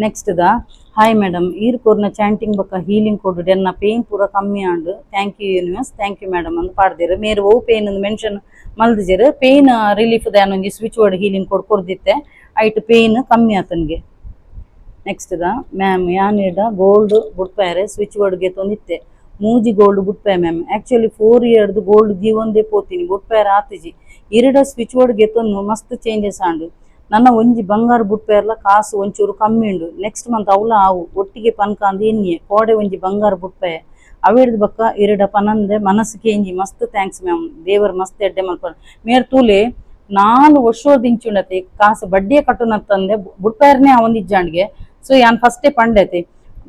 Speaker 1: next the, hi madam, ಈರ್ ಕೊರ್ನ ಚಾಂಟಿಂಗ್ ಬೊಕ್ಕ ಹೀಲಿಂಗ್ ಕೊಡು ಎನ್ನ ಪೇನ್ ಪೂರ ಕಮ್ಮಿ ಆಂಡ್. Thank you universe, thank you madam ಅಂದ್ ಪಾಡ್ದಿರು. ಮೇರ್ ಓ ಪೇನ್ ಮೆನ್ಷನ್ ಮಲ್ದಿಜೆರ್. ಪೇನ್ ರಿಲೀಫ್ ದಾನ್ ಒಂಜಿ switch word healing code ಕೊರ್ದಿತ್ತೆ, ಐಟ್ ಪೇನ್ ಕಮ್ಮಿ ಆತನ್ಗೆ. Next the, ma'am, ಯಾನಿಡ gold ಬುಡ್ಪಾಯರೆ switch ವರ್ಡ್ಗೆ ತೊಂದಿತ್ತೆ. ಮೂಜಿ ಗೋಲ್ಡ್ ಬುಡ್ಪಾಯ ಮ್ಯಾಮ್. ಆಕ್ಚುಲಿ 4 ಇಯರ್ದು ಗೋಲ್ಡ್ ದೀವೊಂದೇ ಪೋತೀನಿ, ಬುಡ್ಪಾಯರ ಆತಿಜಿ. ಇರಡ ಸ್ವಿಚ್ ವರ್ಡ್ ಗೆತ್ತೊಂದು ಮಸ್ತ್ ಚೇಂಜಸ್ ಆಂಡು. ನನ್ನ ಒಂಜಿ ಬಂಗಾರ ಬುಡ್ಪೇರ್ಲ ಕಾಸು ಒಂಚೂರು ಕಮ್ಮಿ ಉಂಡು. ನೆಕ್ಸ್ಟ್ ಮಂತ್ ಅವ್ಲ ಆವು, ಒಟ್ಟಿಗೆ ಪನ್ಕಾಂದು ಎನ್ನಿಯೆ. ಕೋಡೆ ಒಂಜಿ ಬಂಗಾರ ಬುಡ್ಪಾಯ. ಅವೇಡ್ದ ಬಕ್ಕ ಇರಡ ಪನಂದೆ ಮನಸ್ಸು ಕೇಂಜಿ. ಮಸ್ತ್ thanks ma'am, ದೇವರ್ ಮಸ್ತ್ ಎಡ್ಡೆ ಮಲ್ಪ. ಮೇರ್ ತೂಲೆ, 4 ವರ್ಷದಿಂಚುಂಡತೆ ಕಾಸು ಬಡ್ಡಿಯ ಕಟ್ಟುನತ್ತಂದೆ ಬುಡ್ಪೇರ್ನೆ ಅವಂದಿಜ್ಜಾಂಡ್ಗೆ. ಸೊ ಯಾನ್ ಫಸ್ಟೇ ಪಂಡೈತೆ,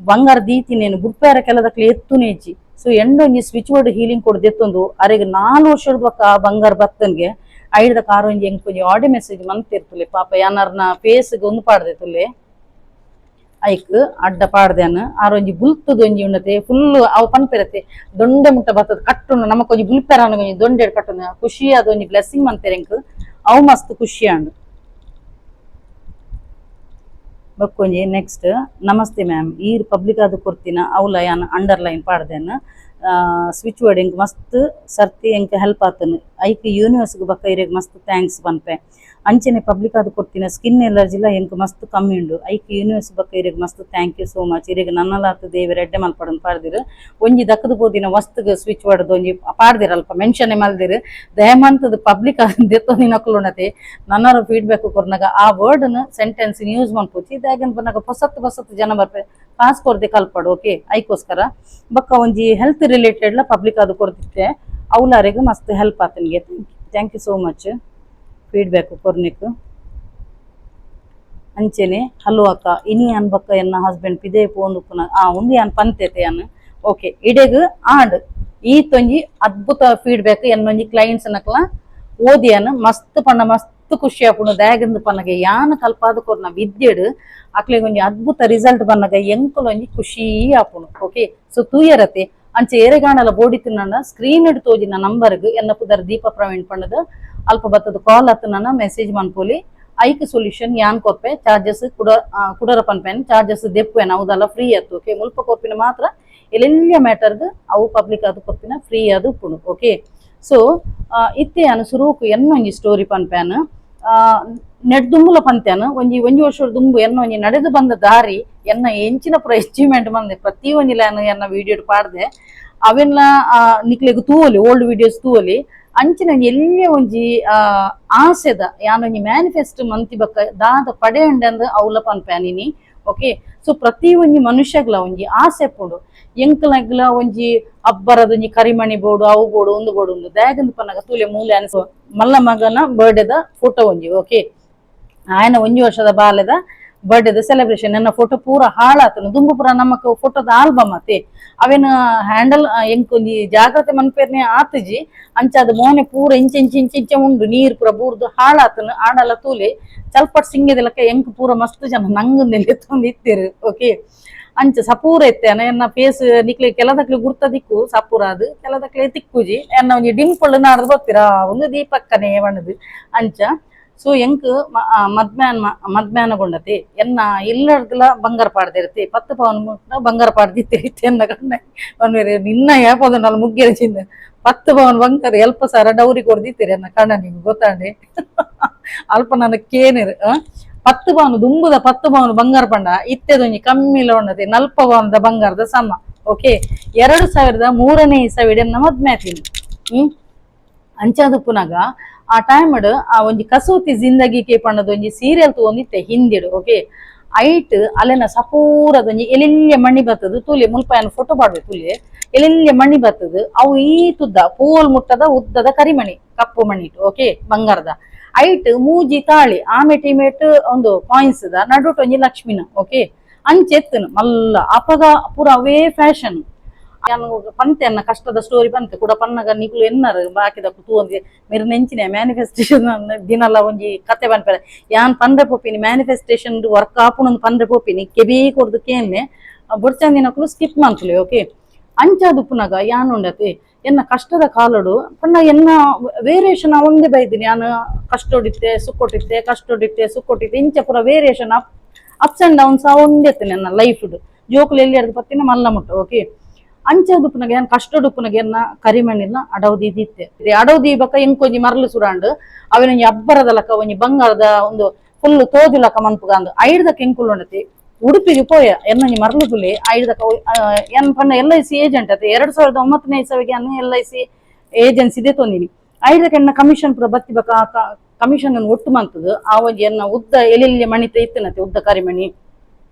Speaker 1: ಬಂಗಾರ ದೀತಿನೇನು ಬುಡ್ಪೇರ ಕೆಲದಕ್ಲೆ ಎತ್ತುನೇಜಿ. ಸೊ ಎಂಡೊಂಜಿ switch word healing ಕೊಡು ದೆತ್ತೊಂದು ಅರೆಗ್ 4 ವರ್ಷದ ಬಕ್ಕ ಆ ಬಂಗಾರ ಬತ್ತನ್ಗೆ. ಐಡ್ದ ಕಾರ್ ಒಂಜಿ ಎಂಕ್ ಒಂಜಿ ಆಡಿಯೋ ಮೆಸೇಜ್ ಮಂತಿರ್ತುಲೆ. ಪಾಪ ಯಾನಾರ್ನ ಫೇಸ್ಗೆ ಒಂದು ಪಾಡ್ದೆ ತುಲೆ, ಐಕ್ ಅಡ್ಡ ಪಾಡ್ದೇನ. ಆರ್ ಒಂಜಿ ಬುಲ್ತದ ಒಂಜಿ ಉಂಡತೆ ಫುಲ್ ಅವು ಪನ್ಪಿರತ್ತೆ, ದೊಂಡೆ ಮುಟ್ಟ ಬತ್ತದ ಕಟ್ಟುಂಡು. ನಮಕ್ ಒಂಜಿ ಬುಲ್ಪೆರ ಒಂಜಿ ದೊಂಡೆ ಕಟ್ಟುಂಡು. ಖುಷಿ ಆದ ಒಂಜಿ ಬ್ಲೆಸ್ಸಿಂಗ್ ಮಂತೆರ್ ಎಂಕ್, ಅವು ಮಸ್ತ್ ಖುಷಿ ಆಂಡ್. ಬಕ್ಕೊಂಜಿ ನೆಕ್ಸ್ಟ್, ನಮಸ್ತೆ ಮ್ಯಾಮ್, ಈರ್ ಪಬ್ಲಿಕ್ ಆದ್ ಕೊರ್ತಿನ ಅವ್ಲ ಯಾನ್ ಅಂಡರ್ಲೈನ್ ಪಾಡ್ದೇನ ಸ್ವಿಚ್ ವರ್ಡ್ ಎಂಕ್ ಮಸ್ತ್ ಸರ್ತಿ ಎಂಕ್ ಹೆಲ್ಪ್ ಆತನು. ಐಕ್ ಯೂನಿವರ್ಸ್ಗ್ ಬಕ್ಕ ಇರೆಗ್ ಮಸ್ತ್ thanks ಪನ್ಪೆ. ಅಂಚನೆ ಪಬ್ಲಿಕ್ ಆದ್ ಕೊರ್ತಿನ ಸ್ಕಿನ್ ಎಲರ್ಜಿಲ ಎಂಕ್ ಮಸ್ತ್ ಕಮ್ಮಿ ಉಂಡು. ಐಕ್ ಯೂನಿವರ್ಸ್ ಬಕ್ಕ ಇರೆಗ್ ಮಸ್ತ್ thank you so much. ಇರೆಗ್ ನನ್ನಲಾತ್ ದೇವೆರ್ ಎಡ್ಡೆ ಮಲ್ಪಡಂದ್ ಪಾಡ್ದಿರು. ಒಂಜಿ ದಕ್ಕದ ಪೋದಿನ ವಸ್ತುಗ್ ಸ್ವಿಚ್ ವರ್ಡ್ ಒಂಜಿ ಪಾಡ್ದಿರ, ಅಲ್ಪ ಮೆನ್ಷನ್ ಮಲ್ದಿರು. ದಯಮಂತದ ಪಬ್ಲಿಕ್ ದೆತ್ತೊಂದಿನಕುಲು ಉಂಡತೆ ನನ್ನರ ಫೀಡ್ಬ್ಯಾಕ್ ಕೊರ್ನಾಗ ಆ ವರ್ಡ್ ನ್ ಸೆಂಟೆನ್ಸ್ ಯೂಸ್ ಮನ್ಪುಚಿ. ದಾಯೆಗಂದ್ ಪನ್ನಗ ಪೊಸತ್ ಪೊಸತ್ ಜನ ಬರ್ಪೆ, ಕಾಸ್ ಕೊರ್ದೆ ಕಲ್ಪಡು. ಓಕೆ, ಐಕೋಸ್ಕರ ಬೊಕ್ಕ ಒಂಜಿ ಹೆಲ್ತ್ ರಿಲೇಟೆಡ್ ಲ ಪಬ್ಲಿಕ್ ಅದು ಕೊರ್ದಿತ್ತೆ, ಅವ್ಲಾರೆಗ್ ಮಸ್ತ್ ಹೆಲ್ಪ್ ಆತನ್ಗೆ. Thank you so much feedback ಕೊರ್ನಿಕ್. ಅಂಚೆನೆ ಹಲೋ ಅಕ್ಕ, ಇನಿ ಅನ್ ಬಕ್ಕ ಎನ್ನ ಹಸ್ಬೆಂಡ್ ಪಿದೆ ಪೋಂದು ಆ ಉಂದು ಯಾನ್ ಪಂತೇತೆ ಯಾನ್. ಓಕೆ, ಇಡೆಗ್ ಆಂಡ್. ಈತೊಂಜಿ ಅದ್ಭುತ ಫೀಡ್ಬ್ಯಾಕ್ ಎನ್ನೊಂಜಿ ಕ್ಲೈಂಟ್ಸ್ ನಕಲ ಓದಿಯಾನ. ಮಸ್ತ್ ಪಂಡ ಮಸ್ತ್ ಖುಷಿ ಆಪುಂಡು. ದಾಯೆಗಂದ್ ಪನ್ನಗ ಯಾನ್ ಕಲ್ಪಾದ ಕೊರ್ನ ವಿದ್ಯೆಡ್ ಅಕ್ಲೆಗ್ ಒಂಜಿ ಅದ್ಭುತ ರಿಸಲ್ಟ್ ಬನ್ನಗ ಎಂಕುಲು ಒಂಜಿ ಖುಷಿ ಆಪುಂಡು. ಓಕೆ, ಸೊ ತೂಯರತೆ. ಅಂಚೆ ಏರೆಗಾಣಲ ಬೋಡಿತಿನ ಸ್ಕ್ರೀನ್ ತೋಜಿನ ನಂಬರ್ಗ್, ಎನ್ನ ಪುದರ್ ದೀಪ ಪ್ರವೀಣ್ ಪಂಡದ ಅಲ್ಪ ಬತ್ತದ, ಕಾಲ್ ಅತ್ತ ಮೆಸೇಜ್ ಮನ್ಪೊಲಿ. ಐಕ್ ಸೊಲ್ಯೂಷನ್ ಯಾನ್ ಕೊರ್ಪೆ. ಚಾರ್ಜಸ್ ಕುಡ ಕುಡರ ಪನ್ಪೇನ್, ಚಾರ್ಜಸ್ ದೆಪ್ಪುವೆನ್, ಅವುದಲ್ಲ ಫ್ರೀ ಆತು. ಓಕೆ, ಮುಲ್ಪ ಕೊರ್ಪಿನ ಮಾತ್ರ ಎಲ್ಲೆಲ್ಲ ಮ್ಯಾಟರ್ಗ್ ಅವು ಪಬ್ಲಿಕ್ ಅದು ಕೊರ್ಪಿನ ಫ್ರೀ ಅದು ಉಪ್ಪುಂಡು. ಓಕೆ, ಸೊ ಇತ್ತೆ ಯಾನ್ ಸುರುಕು ಎನ್ನೊಂಜಿ ಸ್ಟೋರಿ ಪನ್ಪೇನ್. Net ದುಂಬುಲ ಪಂತ್ಯಾನ ಒಂಜಿ ಒಂಜಿ ವರ್ಷ ದುಂಬು ಎನ್ನ ಒಂಜಿ ನಡೆದು ಬಂದ ದಾರಿ ಎನ್ನ ಎಂಚಿನ ಪೂರ ಅಚೀವ್ಮೆಂಟ್ ಬಂದೆ ಪ್ರತಿ ಒಂಜಿ ಲ್ಯಾನ್ ಎನ್ನ ವಿಡಿಯೋ ಪಾಡ್ದೆ ಅವೆಲ್ಲ ನಿಕ್ಲೆಗ್ ತೂವೊಲಿ ಓಲ್ಡ್ ವಿಡಿಯೋಸ್ ತೂವೊಲಿ. ಅಂಚಿನ ಒಂಜಿ ಎಲ್ಯ ಒಂಜಿ ಆಸೆದ ಯಾನ್ ಒಂಜಿ ಮ್ಯಾನಿಫೆಸ್ಟ್ ಮಂತಿ ಬಕ್ಕ ದಾದ ಪಡೆ ಅಂದ್ ಅವ್ಲ ಪನ್ಪೆ. ಓಕೆ, ಸೊ ಪ್ರತಿ ಒಂಜಿ ಮನುಷ್ಯಗ್ಲ ಒಂಜಿ ಆಸೆ ಪುಂಡು. ಎಂಕ್ಲಗ್ಲ ಒಂಜಿ ಅಬ್ಬರದ ಒಂಜಿ ಕರಿಮಣಿ ಬೋಡು, ಅವು ಬೋಡು, ಉಂದು ಬೋಡು, ಉಂದು ದಾಗಂದ್ ಪನ್ನಗ ತೂಲೆ ಮೂಲೆ ಅನ್ಸು ಮಲ್ಲ ಮಗನ ಬರ್ಡೇದ ಫೋಟೋ ಒಂಜಿ. ಓಕೆ, ಆಯನ ಒಂಜಿ ವರ್ಷದ ಬಾಲೆದ ಬರ್ಡೇದ ಸೆಲೆಬ್ರೇಷನ್. ನನ್ನ ಫೋಟೋ ಪೂರ ಹಾಳಾತನು. ದುಂಬು ಪೂರ ನಮಕ್ ಫೋಟೋದ ಆಲ್ಬಮ್ ಅತೆ, ಅವೇನ ಹ್ಯಾಂಡಲ್ ಎಂಕ್ ಒಂಜಿ ಜಾಗ್ರತೆ ಮನ್ಪೇರ್ನೆ ಆತುಜಿ. ಅಂಚಾದ ಮೋನೆ ಪೂರ ಇಂಚ ಇಂಚ ಇಂಚ ಇಂಚ ಉಂಡು, ನೀರ್ ಪೂರ ಬೂರ್ದು ಹಾಳಾತನು. ಆಡಲ ತೂಲೆ ಚಲ್ಪಟ್ ಸಿಂಗದಲಕ್ಕ ಎಂಕ್ ಪೂರ ಮಸ್ತ್ ಜನ ನಂಗ್ ನೆಲೆತ್ತೊಂದು ಇತ್ತೆರು. ಓಕೆ, ಅಂಚ ಸಪೂರ ಇತ್ತೆ. ಎನ್ನ ಫೇಸ್ ನಿಕ್ಲೆ ಕೆಲದಕ್ಲೆ ಗುರ್ತ ದಿಕ್ಕು ಸಪೂರ ಅದು, ಕೆಲದಕ್ಲೆ ತಿಕ್ಕುಜಿ. ಎನ್ನ ಒಂಜಿ ಡಿಂಪಲ್ ನಾಡ್ದು ಗೊತ್ತಿರಾ ಒಂದು ದೀಪಕ್ಕನೆ ಬಣ್ಣದು ಅಂಚ. ಸೊ ಎಂಕ್ ಮದ್ಮ್ಯಾನ್ ಮದ್ಮ್ಯಾನ ಗೊಂಡತಿ ಎನ್ನ ಇಲ್ಲಡ್ದಲ ಬಂಗಾರ ಪಾಡ್ದಿರ್ತಿ, 10 ಪವನ್ ಮುಟ್ಟ ಬಂಗಾರ ಪಾಡ್ದಿತ್ತೆ ಎನ್ನ ಕಣ್ಣ ಒಂದ್ ನಿನ್ನ ಯಾಪದ ಮುಗ್ಗೆರ ಚಿಂದ 10 ಪವನ್ ಬಂಗಾರ ಎಲ್ಪ ಸಾರ ಡೌರಿ ಕೊರ್ದಿತ್ತೀರಿ ಎನ್ನ ಕಣ್ಣ ನಿಮ್ಗೆ ಗೊತ್ತಾಂಡೆ. ಅಲ್ಪ ನನ್ನ ಕೇನಿರು 10 ಪವನ್ ದುಂಬುದ 10 ಪವನ್ ಬಂಗಾರ ಪಂಡ ಇತ್ತೆದೊಂಜಿ ಕಮ್ಮಿಲ ಉಂಡತಿ 40 ಪವನ್ದ ಬಂಗಾರದ ಸಮ. ಓಕೆ, 2003ನೇ ಇಸವಿಡ್ ಎನ್ನ ಮದ್ಮೆ ಆತೀನಿ. ಅಂಚಾದ ಪುನಗ ಆ ಟೈಮ್ ಆ ಒಂಜಿ ಕಸೂತಿ ಜಿಂದಗಿ ಕೆ ಪಣ್ಣದ ಒಂಜಿ ಸೀರಿಯಲ್ ತೂವೊಂದಿತ್ತೆ ಹಿಂದಿಡು. ಓಕೆ, ಐಟ್ ಅಲೆನ ಸಪೂರದೊಂಜಿ ಎಲೆಲ್ಯ ಮಣಿ ಬತ್ತದು ತೂಲೆ, ಮುಲ್ಪಾಯನ ಫೋಟೋ ಪಾಡ್ವೆ ತೂಲೆ. ಎಲೆಲ್ಯ ಮಣಿ ಬತ್ತದು, ಅವು ಈ ತುದ್ದ ಪೋಲ್ ಮುಟ್ಟದ ಉದ್ದದ ಕರಿಮಣಿ, ಕಪ್ಪು ಮಣಿ. ಓಕೆ, ಬಂಗಾರದ ಐಟ್ ಮೂಜಿ ತಾಳಿ, ಆಮೇಟ್ ಈಮೇಟ್ ಒಂದು ಕಾಯಿನ್ಸ್ the ನಡುಟ್ ಒಂಜಿ ಲಕ್ಷ್ಮಿನ. ಓಕೆ, ಅಂಚೆತ್ತನು ಮಲ್ಲ ಅಪಗ ಪೂರ ಅವೇ ಫ್ಯಾಷನ್. ಯಾನ್ ಪಂತೆ ಅನ್ನ ಕಷ್ಟದ ಸ್ಟೋರಿ ಪಂತೆ ಕೂಡ ಪನ್ನಗ ನಿಕ್ಲು ಎನ್ನರು ಬಾಕಿದ ತೂವೊಂದು ಮೆರ್ ನೆಂಚಿನ ಮ್ಯಾನಿಫೆಸ್ಟೇಷನ್ ದಿನಲ ಒಂಜಿ ಕತೆ ಪನ್ಪೆರೆ. ಯಾನ್ ಪಂಡ್ರೆ ಪೋಪಿನಿ, ಮ್ಯಾನಿಫೆಸ್ಟೇಷನ್ ವರ್ಕ್ ಆಪುಣಂದು ಪಂಡ್ರೆ ಪೋಪಿನಿ. ಕೆಬಿ ಕೊರ್ದು ಕೇನ್ನೆ ಬೊಡ್ಚಂದಿನಕುಲು ಸ್ಕಿಪ್ ಮನ್ಪುಲೆ. ಓಕೆ, ಅಂಚಾದ್ ಉಪ್ಪುನಗ ಯಾನ್ ಉಂಡತೆ ಎನ್ನ ಕಷ್ಟದ ಕಾಲಡು ಪಂಡ ಎನ್ನ ವೇರಿಯೇಷನ್ ಒಂದೇ ಬೈದಿನಿ. ಯಾನ್ ಕಷ್ಟೊಡಿತ್ತೆ ಸುಕ್ಕೊಟ್ಟಿತ್ತೆ, ಕಷ್ಟೊಡಿತ್ತೆ ಸುಕ್ಕೊಟ್ಟಿತ್ತೆ, ಇಂಚ ಪೂರ variation ups and downs ಒಂದೆತ್ತೆ ನನ್ನ ಲೈಫ್. ಜೋಕುಲು ಎಲ್ಲಿ ಅರ್ಧ ಪತ್ತಿನ ಮಲ್ಲ ಮುಟ್ಟ. ಓಕೆ, ಅಂಚಾದ್ ಉಪ್ಪುನಗ ಯಾನ್ ಕಷ್ಟೊಡು ಉಪ್ಪುನಗ ಎನ್ನ ಕರಿಮಣಿಲ್ಲ ಅಡವು ದೀದಿತ್ತೆ. ಅಡವು ದೀಬಕ ಎಂಕೊಂಜಿ ಮರಳು ಸುರಾಂಡ್ ಅವೆನೊಂಜಿ ಅಬ್ಬರದ ಲಕ ಒಂಜಿ ಬಂಗಾರದ ಒಂದು ಫುಲ್ ತೋಜುಲಕ ಮನ್ಪುಗ ಅಂದು ಐಡ್ದಕ್ಕೆ ಎಂಕುಲು ಉಂಡತಿ ಉಡುಪಿಗೆ ಪೋಯ. ಎನ್ನೊಂಜಿ ಮರಳು ತುಲೆ ಐಡ್ದಕ ಎನ್ ಪಂಡ ಎಲ್.ಐ.ಸಿ ಏಜೆಂಟ್ ಅತೆ. 2009ನೇ ಇಸವಿಗೆ ಅನ್ನು ಎಲ್.ಐ.ಸಿ ಏಜೆನ್ಸಿ ಇದೆ ತೊಂದಿನಿ. ಐಡ್ದಕ್ಕೆ ಎನ್ನ ಕಮಿಷನ್ ಪೂರ ಬತ್ತಿ ಬಕ ಕಮಿಷನ್ ಅನ್ನು ಒಟ್ಟು ಮಂತದು ಆ ಒಂಜಿ ಎನ್ನ ಉದ್ದ ಎಲೆಲ್ಲಿ ಮಣಿತ ಇತ್ತನತೆ ಉದ್ದ ಕರಿಮಣಿ.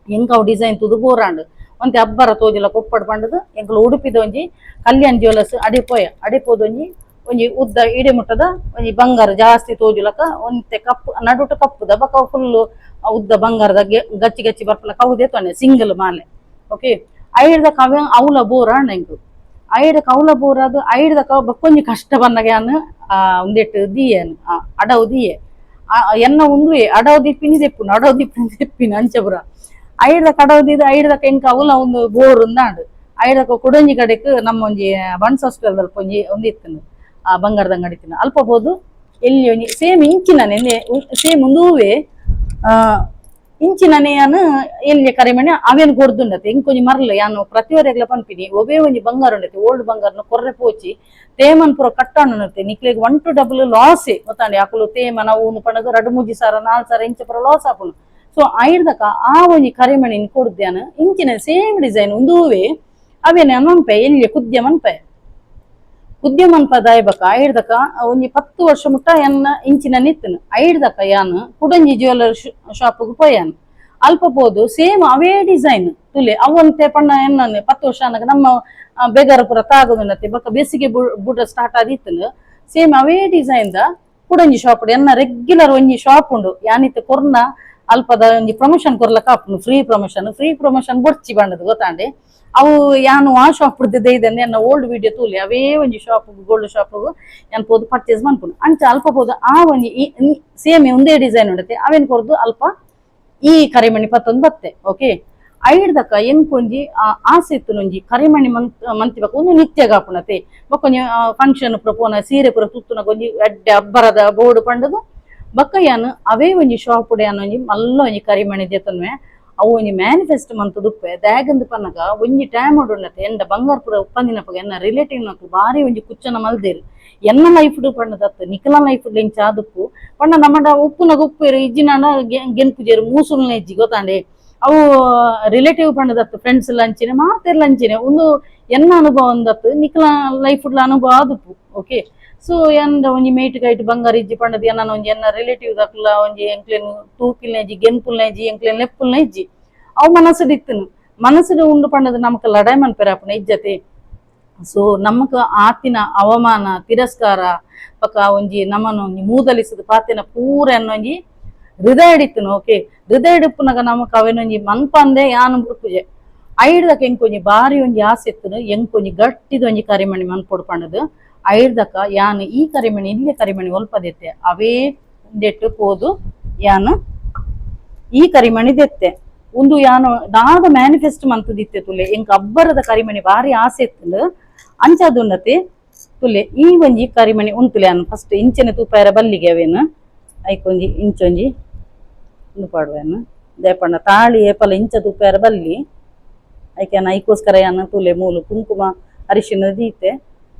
Speaker 1: ಎಂಕ್ ಅವು ಡಿಸೈನ್ ತೂದು ಬೋರಾಂಡ್, ಒಂತೆ ಅಬ್ಬರ ತೋಜಿಲ ಕೊಪ್ಪಡ್ ಪಂಡದು ಎಂಕುಲು ಉಡುಪಿದ ಒಂಜಿ ಕಲ್ಯಾಣ್ ಜ್ಯುವೆಲರ್ಸ್ ಅಡಿ ಪೋಯ. ಅಡಿ ಪೋದು ಒಂಜಿ ಒಂಜಿ ಉದ್ದ ಇಡೆ ಮುಟ್ಟದ ಒಂಜಿ ಬಂಗಾರ ಜಾಸ್ತಿ ತೋಜುಲಕ ಒಂತೆ ಕಪ್ಪು ನಡುಟು ಕಪ್ಪುದ ಬೊಕ ಫುಲ್ ಉದ್ದ ಬಂಗಾರದ ಗಚ್ಚಿ ಗಚ್ಚಿ ಬರ್ಪಲಕ ಅವುದೇ ತೊಂಡೆ ಸಿಂಗಲ್ ಮಾಲೆ. ಓಕೆ, ಐಡ್ದ ಕವೆ ಅವ್ಲ ಬೋರಾಂಡ್ ಎಂಕ್. ಐಡ್ದಕ ಅವ್ಲ ಬೋರಾದ್ ಐಡ್ದಕ ಬೊಕ್ಕೊಂಜಿ ಕಷ್ಟ ಬನ್ನಗ ಯಾನ್ ಉಂದೆಟ್ ದೀಯನ್ ಅಡವು ದೀಯೆ. ಎನ್ನ ಉಂದುವೆ ಅಡವು ದಿಪ್ಪಿನಿ ದೆಪ್ಪುನು, ಅಡವು ದಿಪ್ಪಿನಿ ದೆಪ್ಪಿನಿ ಅಂಚ ಪುರ ಐಡ್ದ ಕಡವು ದೀದ್ ಐಡ್ದಕ ಎಂಕ್ ಅವ್ಲ ಒಂದು ಬೋರ್ ಉಂದಾಂಡ್. ಐಡ್ದಕ ಕುಡೊಂಜಿ ಕಡೆಕ್ ನಮ್ಮ ಒಂಜಿ ಬನ್ಸ್ ಹಾಸ್ಪಿಟಲ್ ಒಂಜಿ ಒಂದು ಇತ್ತುಂಡು ಆ ಬಂಗಾರದ ಅಂಗಡಿ ಇತ್ತಿನ. ಅಲ್ಪ ಪೋದು ಎಲ್ಲಿ ಒಂಜಿ ಸೇಮ್ ಇಂಚಿನನೆ ಸೇಮ್ ಉಂದುವೆ ಇಂಚಿನನೆ ಯಾನ್ ಎಲ್ಲಿ ಕರಿಮಣಿ ಅವೇನು ಕೊರ್ದುಂಡತೆ. ಇಂಕೊಂಜಿ ಮರ್ಲು ಯಾನು ಪ್ರತಿಯೊರೆಗ್ಲ ಪನ್ಪಿನಿ, ಒವೇ ಒಂಜಿ ಬಂಗಾರ ಉಂಡತೆ ಓಲ್ಡ್ ಬಂಗಾರನ ಕೊರ್ರೆ ಪೋಚಿ, ತೇಮನ್ ಪೂರ ಕಟ್ಟಾಣುನತೆ ನಿಕ್ಲೆಗ್ 1 ಟು ಡಬಲ್ ಲಾಸೆ ಗೊತ್ತಾಂಡೆ. ಅಕುಲು ತೇಮನ ಊನು ಪಣಗ 2 3 ಸಾವಿರ 4 ಸಾವಿರ ಇಂಚ ಪೂರ ಲಾಸ್ ಆಪುಂಡು. ಸೊ ಐಡ್ದಕ ಆ ಒಂಜಿ ಕರಿಮಣಿನ್ ಕೊಡ್ದ್ಯಾನ ಇಂಚಿನ ಸೇಮ್ ಡಿಸೈನ್ ಉಂದುವೆ ಅವೇನೆ ಮನ್ಪೆ ಎಲ್ಲಿ ಕುದ್ಯ ಮನ್ಪೆ ಕುದ್ಯ ಮನ್ಪ ದಾಯಬಕ. ಐಡ್ದಕ ಒಂಜಿ 10 ವರ್ಷ ಮುಟ್ಟ ಎನ್ನ ಇಂಚಿನ ನಿತ್ತನು. ಐಡ್ದಕ ಯಾನ್ ಕುಡಂಜಿ ಜ್ಯುವೆಲರ್ ಶಾಪ್ಗ್ ಪೋಯಾನ್. ಅಲ್ಪ ಪೋದು ಸೇಮ್ ಅವೇ ಡಿಸೈನ್ ತುಲೆ ಅವಂತೆ ಪಣ್ಣ ಎನ್ನ 10 ವರ್ಷ ಅನಗ ನಮ್ಮ ಬೆಗರ ಪೂರ ತಾಗುದುಂಡತೆ ಬೊಕ ಬೇಸಿಗೆ ಬುಡ ಸ್ಟಾರ್ಟ್ ಆದಿತ್ತನು. ಸೇಮ್ ಅವೇ ಡಿಸೈನ್ the ಕುಡಂಜಿ shop ಎನ್ನ ರೆಗ್ಯುಲರ್ ಒಂಜಿ ಶಾಪ್ ಉಂಡು. ಯಾನಿತ್ತೆ ಕೊರ್ನ ಅಲ್ಪದ ಒಂಜಿ ಪ್ರಮೋಷನ್ ಕೊರ್ಲಕ ಆಪುಂಡು, free promotion. Free promotion ಬೊಡ್ಚಿ ಬಂಡದು ಗೊತ್ತಾಂಡೆ. ಅವು ಯಾನು ಆ ಶಾಪ್ ಇದೆ ಎನ್ನ ಓಲ್ಡ್ ವಿಡಿಯೋ ತೂಲೆ. ಅವೇ ಒಂಜಿ shop gold shop ಯಾನ್ ಪೋದು ಪರ್ಚೇಸ್ ಮನ್ಪುನು. ಅಂಚ ಅಲ್ಪ ಪೋದು ಆ ಒಂಜಿ ಸೇಮ್ ಒಂದೇ ಡಿಸೈನ್ ಉಂಡತೆ ಅವೇನ್ ಕೊರ್ದು ಅಲ್ಪ ಈ ಕರಿಮಣಿ ಪತ್ತೊಂದು ಬತ್ತೆ. ಓಕೆ, ಐಡ್ದಕ ಎಂಕೊಂಜಿ ಆಸೆ ಇತ್ತು ಒಂಜಿ ಕರಿಮಣಿ ಮಂತ್ ಮಂತಿ ಬೊಕ ಒಂದು ನಿತ್ಯಗಾಪುಣತೆ ಬೊಕೊಂಜಿ ಫಂಕ್ಷನ್ ಪೂರ ಪೋನ ಸೀರೆ ಪೂರ ತುತ್ತುನಗ ಒಂಜಿ ಎಡ್ಡೆ ಅಬ್ಬರದ ಬೋರ್ಡ್ ಪಂಡದು. ಬೊಕ್ಕ ಯಾನ್ ಅವೇ ಒಂಜಿ ಶಾಪ್ ಯಾನ್ ಒಂಜಿ ಮಲ್ಲ ಒಂಜಿ ಕರಿಮಣಿ ದೆತೊನ್ವೆ. ಅವು ಒಂಜಿ ಮ್ಯಾನಿಫೆಸ್ಟ್ ಮಂತುದುಪ್ಪೆ ದಾಗಂದ್ ಪನ್ನಗ ಒಂಜಿ ಟೈಮ್ ಉಂಡತೆ ಎಂಡ ಬಂಗಾರ ಪೂರ ಉಪ್ಪಂದಿನಪಗ ಎನ್ನ ರಿಲೇಟಿವ್ ನಕುಲು ಬಾರಿ ಒಂಜಿ ಕುಚ್ಚನ ಮಲ್ದೇರು. ಎನ್ನ ಲೈಫ್ ಪಣ್ಣದತ್ತು ನಿಕಲ ಲೈಫ್ ಇಂಚ ಆದುಪ್ಪು ಪಂಡ ನಮ್ಮಡ ಉಪ್ಪುನಗ ಉಪ್ಪೇರು ಇಜ್ಜಿನಾಂಡ ಗೆನ್ಪುಜೇರು ಮೂಸುಲ್ನ ಇಜ್ಜಿ ಗೊತ್ತಾಂಡೆ. ಅವು ರಿಲೇಟಿವ್ ಪಣ್ಣದತ್ತು ಫ್ರೆಂಡ್ಸ್ ಲಂಚಿನೆ ಮಾತೆರ್ ಲಂಚಿನೆ ಒಂದು ಎನ್ನ ಅನುಭವ ಒಂದತ್ತು ನಿಕಲ ಲೈಫ್ ಅನುಭವ ಆದುಪ್ಪು. ಓಕೆ, ಸೊ ಎಂದ ಒಂಜಿ ಮೇಟ್ ಕೈಟ್ ಬಂಗಾರ ಇಜ್ಜಿ ಪಂಡದ ಎನ್ನ ಒಂಜಿ ಎನ್ನ ರಿಲೇಟಿವ್ ದಕ್ಲ ಒಂಜಿ ಎಂಕ್ಲೆನ್ ತೂಕಿಲ್ನ ಇಜ್ಜಿ, ಗೆನ್ಪುಲ್ನ ಇಜ್ಜಿ, ಎಂಕ್ಲೆನ್ ಲೆಪ್ಪುಲ್ನ ಇಜ್ಜಿ. ಅವು ಮನಸ್ಸುಡು ಇತ್ತನು, ಮನಸ್ಸುಡು ಉಂಡು ಪಂಡದ ನಮಕ್ ಲಡಾಯಿ ಮನ್ಪೆರೆ ಆಪುನ ಇಜ್ಜತೆ. ಸೊ ನಮಕ್ ಆತಿನ ಅವಮಾನ, ತಿರಸ್ಕಾರ ಪಕ್ಕ ಒಂಜಿ ನಮನ ಒಂಜಿ ಮೂದಲಿಸದು ಪಾತಿನ ಪೂರ ಒಂಜಿ ಹೃದಯ ಇತ್ತನು. ಓಕೆ, ಹೃದಯ ಇಪ್ಪುನಗ ನಮಕ್ ಅವೇನೊಂಜಿ ಮನ್ಪಂದೆ ಯಾನು ಬುಡ್ಪುಜೆ. ಐಡ್ದಕ ಎಂಕೊಂಜಿ ಬಾರಿ ಒಂಜಿ ಆಸೆ ಇತ್ತನು, ಎಂಕೊಂಜಿ ಗಟ್ಟಿದ ಒಂಜಿ ಕರಿಮಣಿ ಮನ್ಪೊಡು ಪಂಡದು. ಐಡ್ದಕ ಯಾನ್ ಈ ಕರಿಮಣಿ ಇಲ್ಲೇ ಕರಿಮಣಿ ಒಲ್ಪದೆತ್ತೆ, ಅವೇ ಉಂದೆಟ್ಟು ಪೋದು ಯಾನ್ ಈ ಕರಿಮಣಿ ದೆತ್ತೆ. ಉಂದು ಯಾನು ದಾದ ಮ್ಯಾನಿಫೆಸ್ಟ್ ಮಂತುದಿತ್ತೆ ತುಲೆ, ಎಂಕ್ ಅಬ್ಬರದ ಕರಿಮಣಿ ಬಾರಿ ಆಸೆ ಇತ್ತುಂಡು. ಅಂಚಾದುಂಡತೆ ತುಲೆ ಈ ಒಂಜಿ ಕರಿಮಣಿ ಉಂತುಲೆ. ಯಾನ್ ಫಸ್ಟ್ ಇಂಚನೆ ತೂಪಾಯರ ಬಲ್ಲಿಗೆ ಅವೇನು ಐಕೊಂಜಿ ಇಂಚೊಂಜಿ ಉಂದು ಪಾಡುವೆನು ದೇಪಣ್ಣ ತಾಳಿ ಏಪಲ ಇಂಚ ತೂಪಾಯರ ಬಲ್ಲಿ. ಐಕೆ ಐಕೋಸ್ಕರ ಯಾನ್ ತುಲೆ ಮೂಲು ಕುಂಕುಮ ಅರಿಶಿನ ದೀತೆ.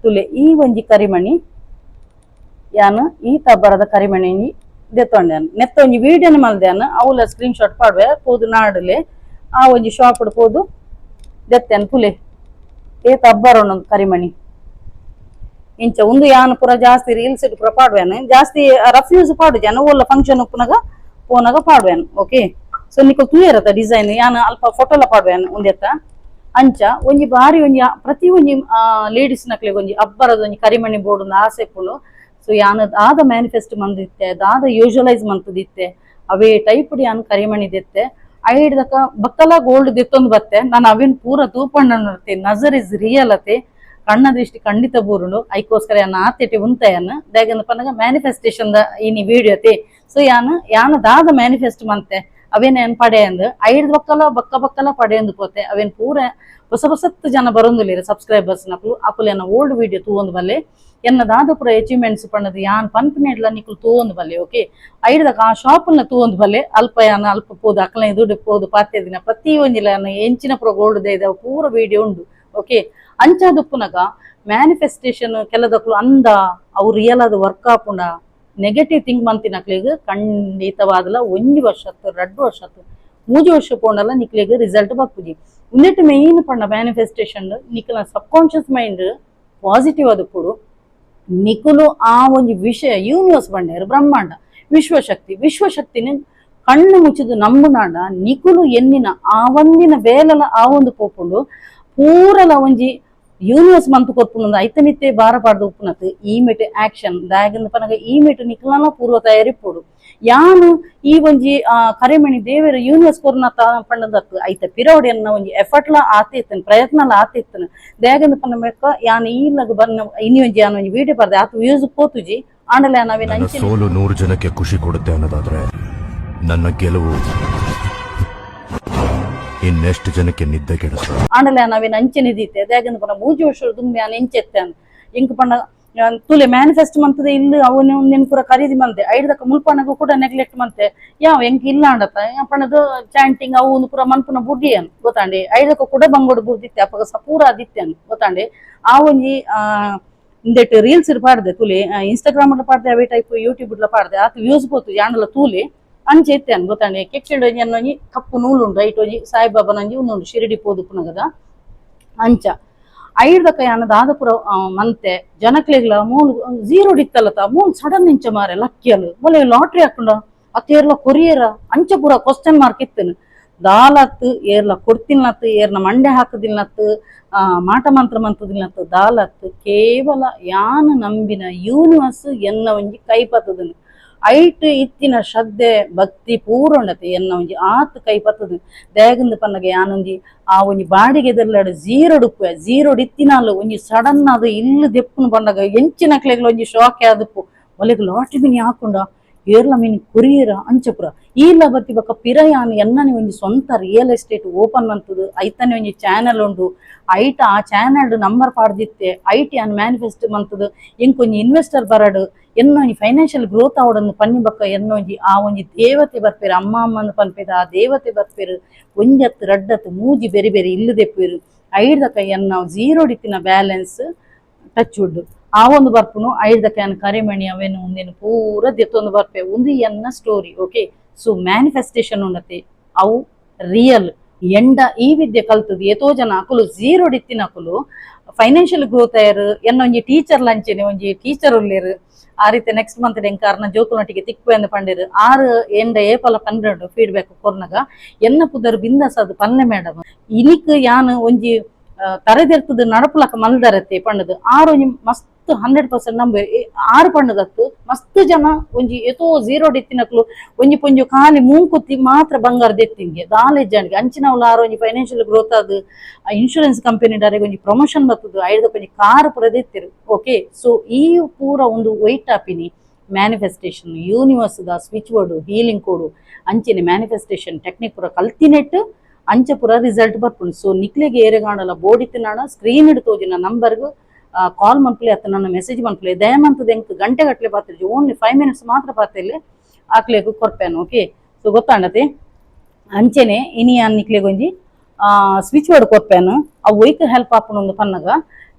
Speaker 1: ತುಲೆ ಈ ಒಂಜಿ ಕರಿಮಣಿ ಯಾನ್ ಈ ತಬ್ಬರದ ಕರಿಮಣಿ ದೆತ್ತೊಂಡೆ. ನೆತ್ತ ಒಂಜಿ ವೀಡಿಯೋನ ಮಲ್ದ್ಯಾನ, ಅವುಲ ಸ್ಕ್ರೀನ್ ಶಾಟ್ ಪಾಡುವೆ. ಪೋದು ನಾಡಲೆ ಆ ಒಂಜಿ ಶಾಪ್ ಪೋದು ದೆತ್ತೆನ್. ತುಲೆ ಏತ್ ಅಬ್ಬರ ಕರಿಮಣಿ ಇಂಚ. ಒಂದು ಯಾನ್ ಪೂರ ಜಾಸ್ತಿ ರೀಲ್ಸ್ ಪೂರ ಪಾಡುವೆನು, ಜಾಸ್ತಿ ರಫ್ ಯೂಸ್ ಪಾಡು ಜನ ಓಲ್ಲ ಫಂಕ್ಷನ್ ಉಪ್ಪುನಗ ಪೋನಾಗ ಪಾಡುವೆನು. ಓಕೆ, ಸೊ ನಿಕುಲು ತೂಯರತ ಡಿಸೈನ್ ಯಾನ್ ಅಲ್ಪ ಫೋಟೋಲ ಪಾಡುವೆನು ಉಂದೆತ್ತ. ಅಂಚ ಒಂಜಿ ಬಾರಿ ಒಂಜಿ ಪ್ರತಿ ಒಂಜಿ ಲೇಡೀಸ್ ನಕ್ಲೆಗ್ ಒಂಜಿ ಅಬ್ಬರದ ಒಂಜಿ ಕರಿಮಣಿ ಬೋರ್ಡ್ ಆಸೆ ಇಪ್ಪುಂಡು. ಸೊ ಯಾನ್ ದಾದ ಮ್ಯಾನಿಫೆಸ್ಟ್ ಮಂದಿತ್ತೆ, ದಾದ ಯೂಶುವಲೈಸ್ ಮಂತದಿತ್ತೆ, ಅವೇ ಟೈಪ್ ಯಾನ್ ಕರಿಮಣಿ ದೆತ್ತೆ. ಐಡ್ದಕ ಬಕ್ಕಲ ಗೋಲ್ಡ್ ದೆತ್ತೊಂದು ಬತ್ತೆ. ನಾನು ಅವಿನ ಪೂರ ತೂಪಣ್ಣ ನೋಡ್ತೆ. ನಜರ್ is real ಅತೆ, ಕಣ್ಣ ದೃಷ್ಟಿ ಖಂಡಿತ ಬೂರುಂಡು. ಐಕೋಸ್ಕರ ಯಾನ್ ಆತೆಟಿ ಉಂತಯನ್ ದಾಗಂದ ಪನ್ನಗ ಮ್ಯಾನಿಫೆಸ್ಟೇಷನ್ the ಇನಿ ವಿಡಿಯೋ ಅತೆ. ಸೊ ಯಾನ್ ಯಾನ್ ದಾದ ಮ್ಯಾನಿಫೆಸ್ಟ್ ಮಂತೆ ಅವೇನ ಏನ್ ಪಡೆಯಂದು ಐಡ್ದ ಬಕ್ಕಲ ಬಕ್ಕ ಬಕ್ಕಲ ಪಡೆಯಂದು ಪೋತೆ. ಅವೇನ್ ಪೂರ ಹೊಸ ಹೊಸತ್ತು ಜನ ಬರೊಂದುಲ್ಲೆರ್ ಸಬ್ಸ್ಕ್ರೈಬರ್ಸ್ ನಕುಲು, ಅಕುಲು ಎನ್ನ ಓಲ್ಡ್ ವಿಡಿಯೋ ತೂವೊಂದು ಬಲ್ಲೆ. ಎನ್ನ ದಾದ ಪೂರ ಅಚೀವ್ಮೆಂಟ್ಸ್ ಪಣ್ಣದು ಯಾನ್ ಪನ್ಪಿನೆಡ್ಲ ನಿಕುಲು ತೂವೊಂದು ಬಲ್ಲೆ. ಓಕೆ, ಐಡ್ದಕ ಆ ಶಾಪ್ನ ತೂವೊಂದು ಬಲ್ಲೆ. ಅಲ್ಪ ಯಾನ್ ಅಲ್ಪ ಪೋದು ಅಕಲ್ನ ದುಡ್ಡು ಪೋದು ಪಾತೆ ದಿನ ಪ್ರತಿ ಒಂಜಿಲ ಯಾನ್ ಎಂಚಿನ ಪೂರ ಗೋಲ್ಡ್ ದೇದ ಪೂರ ವಿಡಿಯೋ ಉಂಡು. ಓಕೆ, ಅಂಚಾದುಪ್ಪುನಗ ಮ್ಯಾನಿಫೆಸ್ಟೇಷನ್ ಕೆಲದಕ್ಲು ಅಂದ ಅವು ರಿಯಲ್ ಆದ್ ವರ್ಕ್ ಆಪುಂಡ ನೆಗೆಟಿವ್ ಥಿಂಕ್ ಮಂತಿನಕ್ಲೆಗ್ ಖಂಡಿತವಾದಲ ಒಂಜಿ ವರ್ಷ ಅತ್ತು, 2 ವರ್ಷ ಅತ್ತು, 3 ವರ್ಷ ಪೋಂಡಲ ನಿಕ್ಲೆಗ್ ರಿಸಲ್ಟ್ ಬರ್ಪುಜಿ. ಉಂದೆಟ್ ಮೇನ್ ಪಂಡ ಮ್ಯಾನಿಫೆಸ್ಟೇಷನ್ ನಿಕ್ಲ ಸಬ್ conscious mind positive ಆದುಪ್ಪೊಡು. ನಿಕುಲು ಆ ಒಂಜಿ ವಿಷಯ ಯೂನಿವರ್ಸ್ ಬಂಡೇರು ಬ್ರಹ್ಮಾಂಡ ವಿಶ್ವಶಕ್ತಿ, ವಿಶ್ವಶಕ್ತಿನ ಕಣ್ಣು ಮುಚ್ಚಿದು ನಂಬುನಾಂಡ ನಿಕುಲು ಎನ್ನಿನ ಆ ಒಂದಿನ ಬೇಲಲ ಆ ಒಂದು ಪೋಪುಂಡು. ಪೂರಲ ಒಂಜಿ ಯೂನಿವರ್ಸ್ ಮಂತು ಕೊರ್ಪುಂಡು. ಐತಮಿತ್ತೆ ಬಾರ ಪಾಡ್ದು ಉಪ್ಪುನತ್ ಇಮಿಡಿಯೇಟ್ ಆಕ್ಷನ್ ದಾಗಂದ ಪನಗ ಇಮಿಡಿಯೇಟ್ ನಿಕಲನ ಪೂರ್ವ ತಯಾರಿ ಪೋಡು. ಯಾನು ಈ ಒಂಜಿ ಕರೆಮಣಿ ದೇವರ ಯೂನಿವರ್ಸ್ ಕೊರ್ನ ಪಂಡದತ್ತು ಐತ ಪಿರವಡಿ ಎನ್ನ ಒಂಜಿ ಎಫರ್ಟ್ಲ ಆತಿತ್ತನ್, ಪ್ರಯತ್ನಲ ಆತಿತ್ತನ್. ದಾಗಂದ ಪನ್ನ ಮೆಕ್ಕ ಯಾನ್ ಈಲಗ ಬನ್ನ ಇನಿ ಒಂಜಿ ಯಾನ್ ಒಂಜಿ ವಿಡಿಯೋ ಬರ್ದೆ ಆತು ವ್ಯೂಸ್ ಪೋತುಜಿ ಆಂಡಲ ನಾವೇನು
Speaker 2: ನನ್ನ
Speaker 1: ಅಂಚಿನ
Speaker 2: ಸೋಲು 100 ಜನಕ್ಕೆ ಖುಷಿ ಕೊಡುತ್ತೆ ಅನ್ನೋದಾದ್ರೆ, ನನ್ನ ಗೆಲುವು ಇನ್ನೆಷ್ಟು ಜನಕ್ಕೆ ನಿದ್ದೆ ಕೆಡಿಸ್ತು.
Speaker 1: ಆಂಡಲ ನಾವೇನು ಅಂಚನೆ ದೀತೆ. ದಾಗಂದ ಪನ್ನ 3 ವರ್ಷ ದುಂಬಿ ಯಾನ್ ಎಂಚೆತ್ತೆ ಇಂಕ್ ಪಂಡ ತುಲೆ ಮ್ಯಾನಿಫೆಸ್ಟ್ ಮಂತದೆ ಇಲ್ಲ ಅವನು ನಿನ್ ಪೂರ ಖರೀದಿ ಮಂತೆ. ಐಡ್ದಕ್ಕ ಮುಲ್ಪನಗ ಕೂಡ ನೆಗ್ಲೆಕ್ಟ್ ಮಂತೆ ಯಾವ ಎಂಕ್ ಇಲ್ಲ ಅಂಡತ ಪಣದು ಚಾಂಟಿಂಗ್ ಅವು ಒಂದು ಪೂರ ಮನ್ಪುನ ಬುಡ್ಡಿಯನ್ ಗೊತ್ತಾಂಡಿ. ಐದಕ್ಕ ಕೂಡ ಬಂಗೋಡು ಬುಡ್ದಿತ್ತೆ ಅಪಗ ಸಪೂರ ಆದಿತ್ಯನ್ ಗೊತ್ತಾಂಡಿ. ಆ ಒಂಜಿ ಇಂದೆಟ್ ರೀಲ್ಸ್ ಪಾಡ್ದೆ ತುಲೆ, ಇನ್ಸ್ಟಾಗ್ರಾಮ್ ಪಾಡ್ದೆ, ಅವೇ ಟೈಪ್ ಯೂಟ್ಯೂಬ್ ಪಾಡ್ದೆ. ಆತ ವ್ಯೂಸ್ ಪೋತು ಯಾಂಡಲ ತೂಲೆ ಅಂಚೆ ಇತ್ತೆ ಗೊತ್ತಾಂಡಿ. ಕೆಕ್ಕಿಂಡ ಒಂಜಿ ಕಪ್ಪು ನೂಲುಂಡು, ಐಟ್ ಒಂಜಿ ಸಾಯಿಬಾಬನ ಒಂಜಿ ಉಂದುಂಡು ಶಿರಡಿ ಪೋದು ಪುನಗದ. ಅಂಚ ಐಡ್ದಕ ಯಾನ ದಾದ ಪೂರ ಮಂತೆ ಜನಕ್ಲೆಗ್ಲ ಮೂಲು ಝೀರೋ ಡಿತ್ತಲ್ಲತ ಮೂಲು ಸಡನ್ ಇಂಚ ಮಾರೆ ಲಕ್ಕಿಯಲು ಮೊಲೆ ಲಾಟ್ರಿ ಹಾಕೊಂಡ ಅತ್ತೇರ್ಲ ಕೊರಿಯರ ಅಂಚ ಪೂರ ಕ್ವಶನ್ ಮಾರ್ಕ್ ಇತ್ತನು. ದಾಲತ್ ಏರ್ಲ ಕೊಡ್ತಿಲ್ನತ್, ಏರ್ನ ಮಂಡೆ ಹಾಕದಿಲ್ನತ್, ಮಾಟ ಮಂತ್ರ ಮಂತದಿಲ್ನತ್ ದಾಲತ್. ಕೇವಲ ಯಾನ್ ನಂಬಿನ ಯೂನಿವರ್ಸ್ ಎನ್ನ ಒಂಜಿ ಕೈ ಪತ್ತದನು. ಐಟ್ ಇತ್ತಿನ ಶ್ರದ್ಧೆ ಭಕ್ತಿ ಪೂರ ಉಂಡತೆ ಎನ್ನ ಒಂಜಿ ಆತ್ ಕೈ ಪತ್ತದು. ದೇಗಂದು ಪನ್ನಗ ಯಾನೊಂಜಿ ಆ ಒಂಜಿ ಬಾಡಿಗೆ ಎದುರ್ಲಾಡು ಝೀರೋ ಡುಪ್ಪೆ ಝೀರೋ ಇತ್ತಿನಾಲು ಒಂಜಿ ಸಡನ್ ಅದು ಇಲ್ಲು ದೆಪ್ಪುನು ಬಂದಾಗ ಎಂಚಿನಕ್ಲೆಗ್ಲ ಒಂಜಿ ಶಾಕ್ ಆದುಪ್ಪು. ಒಲೆಗ್ ಲಾಟ್ರಿ ಮಿನಿ ಹಾಕೊಂಡ ಏರ್ಲ ಮೀನ್ ಕೊರಿಯರ ಅಂಚಪುರ ಈಲ ಬತ್ತಿ ಬೊಕ್ಕ ಪಿರಯಾನ್ ಎನ್ನನೆ ಒಂಜಿ ಸ್ವಂತ real estate open ಮಂತುದು ಐತನೆ ಒಂಜಿ ಚಾನೆಲ್ ಉಂಡು. ಐಟ ಆ ಚಾನೆಲ್ ನಂಬರ್ ಪಾಡ್ದಿತ್ತೆ. ಐಟ್ ಯಾನ್ ಮ್ಯಾನಿಫೆಸ್ಟ್ ಮಂತುದು ಎಂಕೊಂಜಿ ಇನ್ವೆಸ್ಟರ್ ಬರಡು, ಎನ್ನೊಂಜಿ ಫೈನಾನ್ಷಿಯಲ್ ಗ್ರೋತ್ ಆವಡಂದು ಪನ್ನಿ ಬೊಕ್ಕ ಎನ್ನೊಂಜಿ ಆ ಒಂಜಿ ದೇವತೆ ಬರ್ಪೇರು, ಅಮ್ಮ ಅಮ್ಮಂದು ಪನ್ಪೇರು, ಆ ದೇವತೆ ಬರ್ಪೇರು. ಒಂಜತ್ತು ರಡ್ಡತ್ತು ಮೂಜಿ ಬೇರೆ ಬೇರೆ ಇಲ್ಲು ದೆಪ್ಪೇರು. ಐಡ್ದಕ ಎನ್ನ ಜೀರೋ ಡಿತ್ತಿನ balance touch wood ಆ ಒಂದು ಬರ್ಪುನು. ಐಡ್ದಕ ಯಾನ್ ಕರಿಮಣಿ ಅವೇನು ಉಂದೆನು ಪೂರ ದೆತ್ತೊಂದು ಬರ್ಪೆ. ಉಂದು ಎನ್ನ story. Okay, so manifestation ಉಂಡತೆ, ಅವು ರಿಯಲ್. ಎಂಡ ಈ ವಿದ್ಯೆ ಕಲ್ತದ್ದು ಏತೋ ಜನ ಅಕುಲು ಜೀರೋ ಡಿತ್ತಿನ ಅಕುಲು ಫೈನಾನ್ಷಿಯಲ್ ಗ್ರೋತ್ ಆಯರ್. ಎನ್ನ ಒಂಜಿ ಟೀಚರ್ ಲಂಚೇನೆ ಒಂಜಿ ಟೀಚರ್ ಉಲ್ಲೇರು. ಆ ರೀತಿ ನೆಕ್ಸ್ಟ್ ಮಂತ್ ಎಂಕ ಅರ್ನ ಜೋಕುಲೊಟ್ಟಿಗೆ ತಿಕ್ಕು ಅಂದ್ ಪಂಡೇರು. ಆರು ಎಂಡ ಏಪಲ 12 ಫೀಡ್ಬ್ಯಾಕ್ ಕೊರ್ನಗ ಎನ್ನ ಪುದರ್ ಬಿಂದಾಸ್ ಅದು ಪನ್ನೆ, ಮೇಡಮ್, ಇನಿಕ್ ಯಾನ್ ಒಂಜಿ ತರೆದೆರ್ತದ ನಡಪುಲಕ ಮಲ್ದರತ್ತೆ ಪಂಡದು. ಆರು ಒಂಜಿ ಮಸ್ತ್ 100% ನಂಬೆ. ಆರು ಪಂಡದತ್ತು ಮಸ್ತ್ ಜನ ಒಂಜಿ ಏತೋ ಜೀರೋ ಡಿತ್ತಿನಕ್ಲು ಒಂಜಿ ಪೊಂಜು ಖಾಲಿ ಮೂಂಕುತ್ತಿ ಮಾತ್ರ ಬಂಗಾರ ದೆತ್ತಿಂಗೆ ದಾಲ ಇಜ್ಜಾಂಡ್ಗೆ ಅಂಚಿನವುಲ ಆರು ಒಂಜಿ ಫೈನಾನ್ಷಿಯಲ್ ಗ್ರೋತ್ ಅದು ಇನ್ಶೂರೆನ್ಸ್ ಕಂಪನಿ ಡಾರೆಗ್ ಒಂಜಿ ಪ್ರಮೋಷನ್ ಬರ್ತದೆ, ಐಡ್ದ ಒಂಜಿ ಕಾರ್ ಪೂರ ದೆತ್ತಿರು. ಓಕೆ, ಸೊ ಈ ಪೂರ ಒಂದು ವೈಟ್ ಆಪಿನಿ manifestation universe the switch word, healing code, ಅಂಚಿನ ಮ್ಯಾನಿಫೆಸ್ಟೇಷನ್ ಟೆಕ್ನಿಕ್ ಪೂರ ಕಲ್ತಿನೆಟ್ ಅಂಚ ಪೂರ ರಿಸಲ್ಟ್ ಬರ್ಪುಂಡು. ಸೊ ನಿಕ್ಲೆಗ್ ಏರೆಗಾಂಡಲ ಬೋಡಿತ್ತಿನಾಡ ಸ್ಕ್ರೀನ್ ತೋಜಿನ ನಂಬರ್ಗ್ ಕಾಲ್ ಮನ್ಪುಲೆ ಅತ್ತ ನನ್ನ ಮೆಸೇಜ್ ಮನ್ಪುಲೆ. ದಯಮಂತದ ಎಂಕ್ ಗಂಟೆ ಗಟ್ಟಲೆ ಪಾತಿರ್ಜಿ, ಓನ್ಲಿ 5 ಮಿನಿಟ್ಸ್ ಮಾತ್ರ ಪಾತೆರ್ಲೆ, ಆಕ್ಲೆಗ್ ಕೊರ್ಪೇನು. ಓಕೆ, ಸೊ ಗೊತ್ತಾಂಡತೆ? ಅಂಚೆನೆ ಇನಿ ಯಾನ್ ನಿಕ್ಲೆಗ್ ಒಂಜಿ ಸ್ವಿಚ್ ವರ್ಡ್ ಕೊರ್ಪೇನು. ಅವು ಒಯ್ಕ್ ಹೆಲ್ಪ್ ಆಪುಂಡು ಒಂದು ಪನ್ನಗ,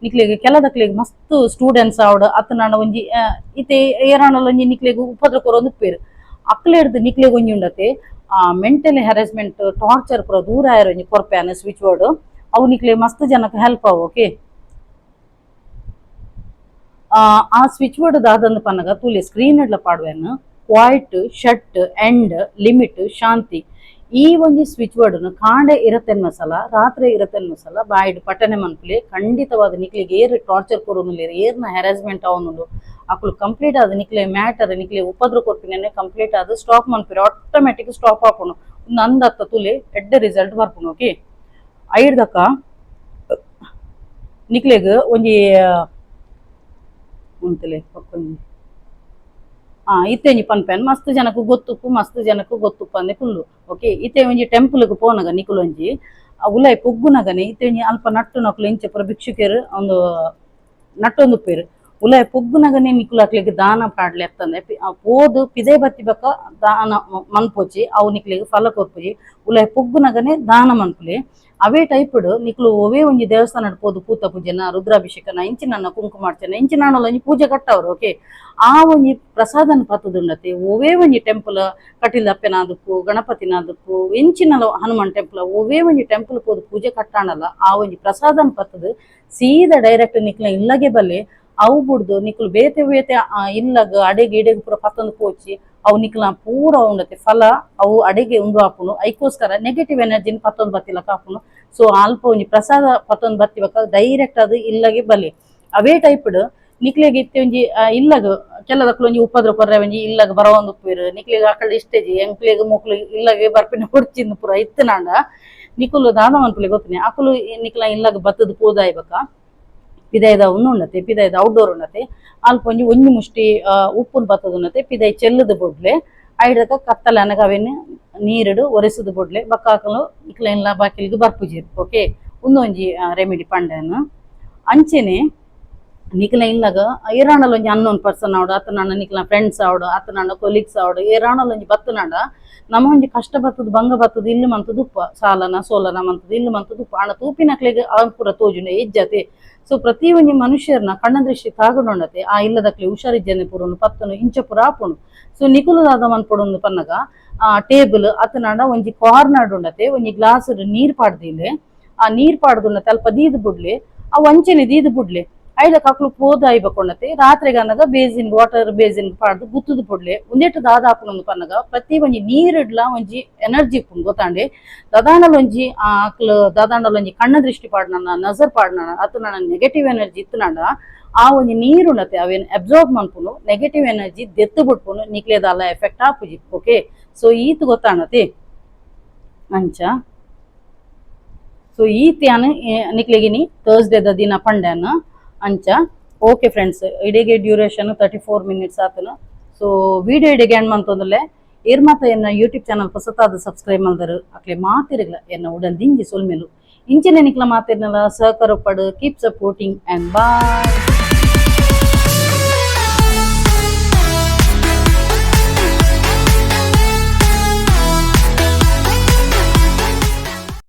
Speaker 1: ನಿಕ್ಲೆಗ್ ಕೆಲದಕ್ಲೆಗ್ ಮಸ್ತ್ ಸ್ಟೂಡೆಂಟ್ಸ್ ಆವಡ್ ಅತ್ತನಾಂಡ ಒಂಜಿ ಇತ್ತೆ ಏರಾಂಡಲ ಒಂಜಿ ನಿಕ್ಲೆಗ್ ಉಪದ್ರ ಕೊರೊಂದು ಉಪ್ಪೇರು. ಅಕ್ಲೆಡ್ದು ನಿಕ್ಲೆಗ್ ಒಂಜಿ ಉಂಡತೆ mentally harassment, torture ಪೂರ ದೂರ ಆಯರ ಒಂಜಿ ಕೊರ್ಪೇನು ಸ್ವಿಚ್ ವರ್ಡ್. ಅವು ನಿಕ್ಲೆ ಮಸ್ತ್ ಜನಕ್ಕೆ ಹೆಲ್ಪ್ ಆವು. ಓಕೆ, ಆ ಸ್ವಿಚ್ ವರ್ಡ್ ದಾದಂದು ಪನ್ನಗ ತೂಲೆ, ಸ್ಕ್ರೀನ್ ಇಡ್ಲ ಪಾಡುವೆನ್. Quiet, shut, end, limit, ಶಾಂತಿ. ಈ ಒಂಜಿ ಸ್ವಿಚ್ ವರ್ಡ್ನು ಕಾಂಡೆ ಇರತ್ತೆನ್ ಮಸಾಲ, ರಾತ್ರಿ ಇರತ್ತೆನ್ ಮಸಾಲ ಬಾಯಿಡ್ ಪಟನೆ ಮನ್ಪುಲೆ. ಖಂಡಿತವಾದ ನಿಕ್ಲೆಗ್ ಏರ್ ಟಾರ್ಚರ್ ಕೊರೊಂದುಲ್ಲೆರ್, ಏರ್ನ ಹ್ಯಾರಾಸ್ಮೆಂಟ್ ಆವೊಂದುಂಡು, ಅಕುಲು ಕಂಪ್ಲೀಟ್ ಆದ್ ನಿಕ್ಲೆ ಮ್ಯಾಟರ್, ನಿಕ್ಲೆ ಉಪದ್ರ ಕೊರ್ಪಿನ ಕಂಪ್ಲೀಟ್ ಆದ್ ಸ್ಟಾಪ್ ಮನ್ಪುರಿ. ಆಟೋಮ್ಯಾಟಿಕ್ ಸ್ಟಾಪ್ ಆಪುಂಡು. ನಂದತ್ತ ತುಲೆ, ಎಡ್ಡೆ ರಿಸಲ್ಟ್ ಬರ್ಪುಂಡು. ಓಕೆ, ಐಡ್ದಕ್ಕ ನಿಕ್ಲೆಗ್ ಒಂಜಿ ಉಂತಲೆ ಪಕ್ಕೊಂಜಿ ಇತ್ತೆ ಒಂಜಿ ಪನ್ಪೆನ್. ಮಸ್ತ್ ಜನಕ್ ಗೊತ್ತುಪ್ಪು, ಮಸ್ತ್ ಜನಕ್ ಗೊತ್ತುಪ್ಪು ಅಂದೆ ಫುಲ್ಲು. ಓಕೆ, ಇತ್ತೆ ಒಂಜಿ ಟೆಂಪಲ್ಗ್ ಪೋನಗ ನಿಕುಲು ಒಂಜಿ ಉಲಾಯಿ ಪೊಗ್ಗುನಗನೆ ಇತ್ತೆ ಒಂಜಿ ಅಲ್ಪ ನಟ್ಟುನಕುಲು ಇಂಚ ಪೂರ ಭಿಕ್ಷುಕೆರ್ ಒಂದು ನಟ್ಟೊಂದುಪ್ಪೆರ್. ಉಲಾಯಿ ಪೊಗ್ಗುನಗನೆ ನಿಕುಲು ಅಕ್ಲೆಗ್ ದಾನ ಪಾಡ್ಲೆ ಅತ್ತಂದೆ ಪೋದು ಪಿದೆ ಬತ್ತಿ ಬೊಕ್ಕ ದಾನ ಮನ್ಪೊಚಿ, ಅವು ನಿಕ್ಲೆಗ್ ಫಲ ಕೊರ್ಪುಜಿ. ಉಲಾಯಿ ಪೊಗ್ಗುನಗನೆ ದಾನ ಮನ್ಪುಲೆ. ಅವೇ ಟೈಪ್ಡ್ ನಿಕುಲು ಒವೇ ಒಂಜಿ ದೇವಸ್ಥಾನಡ್ ಪೋದು ಪೂತ ಪೂಜೆನ, ರುದ್ರಾಭಿಷೇಕನ, ಇಂಚಿನ ಕುಂಕುಮಾರ್ಚನೆ, ಇಂಚಿನ ಒಂಜಿ ಪೂಜೆ ಕಟ್ಟವ್ರು. ಓಕೆ, ಆ ಒಂಜಿ ಪ್ರಸಾದನ ಪತ್ತದುಂಡತೆ. ಒವೇ ಒಂಜಿ ಟೆಂಪಲ್, ಕಟೀಲ್ ಅಪ್ಪೆನಾದಪ್ಪು, ಗಣಪತಿನಾದಪ್ಪು, ಎಂಚಿನ ಹನುಮಾನ್ ಟೆಂಪಲ್, ಒವೇ ಒಂಜಿ ಟೆಂಪಲ್ ಪೋದು ಪೂಜೆ ಕಟ್ಟಾಣಲ್ಲ, ಆ ಒಂಜಿ ಪ್ರಸಾದನ ಪತ್ತದು ಸೀದಾ ಡೈರೆಕ್ಟ್ ನಿಕ್ಲ ಇಲ್ಲಗೆ ಬಲ್ಲೆ. ಅವು ಬುಡ್ದು ನಿಕುಲು ಬೇತೆ ಬೇತೆ ಇಲ್ಲಗ್ ಅಡೆಗೆ ಇಡೆಗ್ ಪೂರ ಪತ್ತೊಂದು ಪೋಚಿ, ಅವು ನಿಕ್ಲ ಪೂರ ಉಂಡತೆ ಫಲ ಅವು ಅಡೆಗೆ ಉಂದು ಆಪುಂಡು. ಐಕೋಸ್ಕರ ನೆಗೆಟಿವ್ ಎನರ್ಜಿನ ಪತ್ತೊಂದು ಬತ್ತಿಲಕ ಆಪುಂಡು. ಸೊ ಅಲ್ಪ ಒಂಜಿ ಪ್ರಸಾದ ಪತ್ತೊಂದು ಬತ್ತಿ ಬೊಕ್ಕ ಡೈರೆಕ್ಟ್ ಅದು ಇಲ್ಲಗೆ ಬಲಿ. ಅವೇ ಟೈಪ್ಡ್ ನಿಕ್ಲೆಗ್ ಇತ್ತೆ ಒಂಜಿ ಇಲ್ಲಗ್ ಕೆಲದಕ್ಲು ಒಂಜಿ ಉಪದ್ರ ಕೊರ್ರೆ ಒಂಜಿ ಇಲ್ಲಗ್ ಬರವೊಂದು ಉಪ್ಪುವೆರ್. ನಿಕ್ಲೆಗ್ ಅಕಲ್ ಇಷ್ಟೇಜಿ, ಎಂಕ್ಲೆಗ್ ಮೊಕ್ಲು ಇಲ್ಲಗೆ ಬರ್ಪಿನ ಕೊಡ್ಚಿಂದು ಪೂರ ಇತ್ತನಾಂಡ ನಿಕುಲು ದಾದ ಮನ್ಪುಲೆ ಗೊತ್ತನೆ? ಅಕುಲು ನಿಕ್ಲ ಇಲ್ಲಗ್ ಬತ್ತದ ಪೋದಾಯ್ ಬೊಕ್ಕ ಪಿದಾಯ್ದ ಉಂದು ಉಂಡತೆ, ಪಿದಾಯ್ದ ಔಟ್ಡೋರ್ ಉಂಡತೆ, ಅಲ್ಪ ಒಂಜಿ ಒಂಜಿ ಮುಷ್ಟಿ ಉಪ್ಪುನ್ ಬತ್ತದ ಉಂಡತೆ, ಪಿದಾಯಿ ಚೆಲ್ಲುದು ಬೊಡ್ಲೆ. ಐಡ್ದಕ ಕತ್ತಲೆ ಅನಗ ಅವೆನ್ ನೀರುಡು ಒರೆಸುದು ಬೊಡ್ಲೆ. ಬೊಕ್ಕ ಅಕುಲು ಇಕ್ಲ ಇಲ್ಲ ಬಾಕಿಲ್ಗ್ ಬರ್ಪುಜೆರ್. ಓಕೆ, ಉಂದೊಂಜಿ ರೆಮಿಡಿ ಪಂಡೆನ್. ಅಂಚೆನೆ ನಿಕ್ಲ ಇಲ್ಲಗ ಏರಾಂಡಲ ಒಂಜಿ ಅನ್ನೋನ್ ಪರ್ಸನ್ ಆವಡ್, ಅತ್ತನಾಂಡ ನಿಕ್ಲ ಫ್ರೆಂಡ್ಸ್ ಆವಡ್, ಅತ್ತನಾಂಡ ಕೊಲೀಗ್ಸ್ ಆವಡ್, ಏರಾಂಡಲ ಒಂಜಿ ಬತ್ತನಾಂಡ ನಮ ಒಂಜಿ ಕಷ್ಟ ಬತ್ತದ, ಬಂಗ ಬತ್ತದ, ಇಲ್ಲು ಮಂತುದು ಉಪ್ಪ ಸಾಲನ ಸೋಲನ ಮಂತುದು ಇಲ್ಲು ಮಂತುದು ಉಪ್ಪ. ಆಂಡ ತೂಪಿನಕ್ಲೆಗ್ ಅವ್ ಪೂರ ತೋಜುಂಡು ಎಜ್ಜತೆ. ಸೊ ಪ್ರತಿ ಒಂಜಿ ಮನುಷ್ಯರ್ನ ಕಣ್ಣ ದೃಷ್ಟಿ ತಾಗಡೊಂಡತೆ ಆ ಇಲ್ಲದಕ್ಲೆ ಹುಷಾರಿಜ್ಜನೆ ಪೂರನು ಪತ್ತನು ಇಂಚ ಪೂರ ಆಪುಂಡು. ಸೊ ನಿಕುಲು ದಾದ ಮನ್ಪೊಡು ಪನ್ನಗ, ಆ ಟೇಬಲ್ ಅತ್ತನಾಂಡ ಒಂಜಿ ಕಾರ್ನರ್ ಉಂಡತೆ ಒಂಜಿ ಗ್ಲಾಸ್ ನೀರ್ ಪಾಡ್ದಿಲ್ಲೆ. ಆ ನೀರ್ ಪಾಡ್ದುಂಡತೆ ಅಲ್ಪ ದೀದ್ ಬುಡ್ಲೆ. ಅವು ಅಂಚೆನೆ ದೀದ್ ಬುಡ್ಲೆ. ಐದಕ್ಕೆ ಅಕ್ಲು ಪೋದು ಐಬಕೊಂಡತೆ ರಾತ್ರೆಗ್ ಅನಗ basin, water basin ಪಾಡ್ದು ಗುತ್ತುದು ಪೊಡ್ಲೆ. ಉಂದೆಟ್ ದಾದ ಆಪುಂಡು ಪನ್ನಗ, ಪ್ರತಿ ಒಂಜಿ ನೀರಿಡ್ಲ ಒಂಜಿ ಎನರ್ಜಿ ಇಪ್ಪುಂಡು, ಗೊತ್ತಾಂಡೆ? ದಾದಾಂಡಲ ಒಂಜಿ ಅಕ್ಲು ದಾದಾಂಡಲ ಒಂಜಿ ಕಣ್ಣ ದೃಷ್ಟಿ ಪಾಡ್ನನ, ನಜರ್ ಪಾಡ್ನನ, ಅತ್ತನಾಂಡ ನೆಗೆಟಿವ್ ಎನರ್ಜಿ ಇತ್ತನಾಂಡ ಆ ಒಂಜಿ ನೀರುಂಡತೆ ಅವೇನ್ ಅಬ್ಸಾರ್ಬ್ ಮನ್ಪುಂಡು, ನೆಗೆಟಿವ್ ಎನರ್ಜಿ ದೆತ್ತು ಬಿಡ್ಪುಂಡು. ನಿಕ್ಲೆದಾಲ ಎಫೆಕ್ಟ್ ಆಪುಜಿ. ಓಕೆ, ಸೊ ಈತ್ ಗೊತ್ತಾಣತಿ ಅಂಚ. ಸೊ ಈ ತ್ಯಾನ್ ನಿಕ್ಲೆಗಿನಿ ಥರ್ಸ್ಡೇದ ದಿನ ಪಂಡ್ಯಾನ ಅಂಚ. ಓಕೆ ಫ್ರೆಂಡ್ಸ್, ಇಡೀ ಡ್ಯೂರೇಷನ್ 34 ಮಿನಿಟ್ಸ್ ಆತನ. ಸೊ ವಿಡಿಯೋ ಇಡೆಗೆ ಎಂಡ್ ಮಂತೊಂದುಲ್ಲೆ. ಏರ್ ಮಾತ ಎನ್ನ ಯೂಟ್ಯೂಬ್ ಚಾನಲ್ ಪೊಸತಾದ್ ಸಬ್ಸ್ಕ್ರೈಬ್ ಮಲ್ದರು, ಅಕ್ಲೆ ಮಾತಿರ್ಗ್ಲ ಎನ್ನ ಉಡಲ್ ದಿಂಜಿ ಸೊಲ್ಮೆಲು. ಇಂಚಿನ ನಿಕ್ಲ ಮಾತಿರ್ನಲ ಸಹಕಾರ ಪಡು. ಕೀಪ್ ಸಪೋರ್ಟಿಂಗ್ ಅಂಡ್ ಬಾಯ್.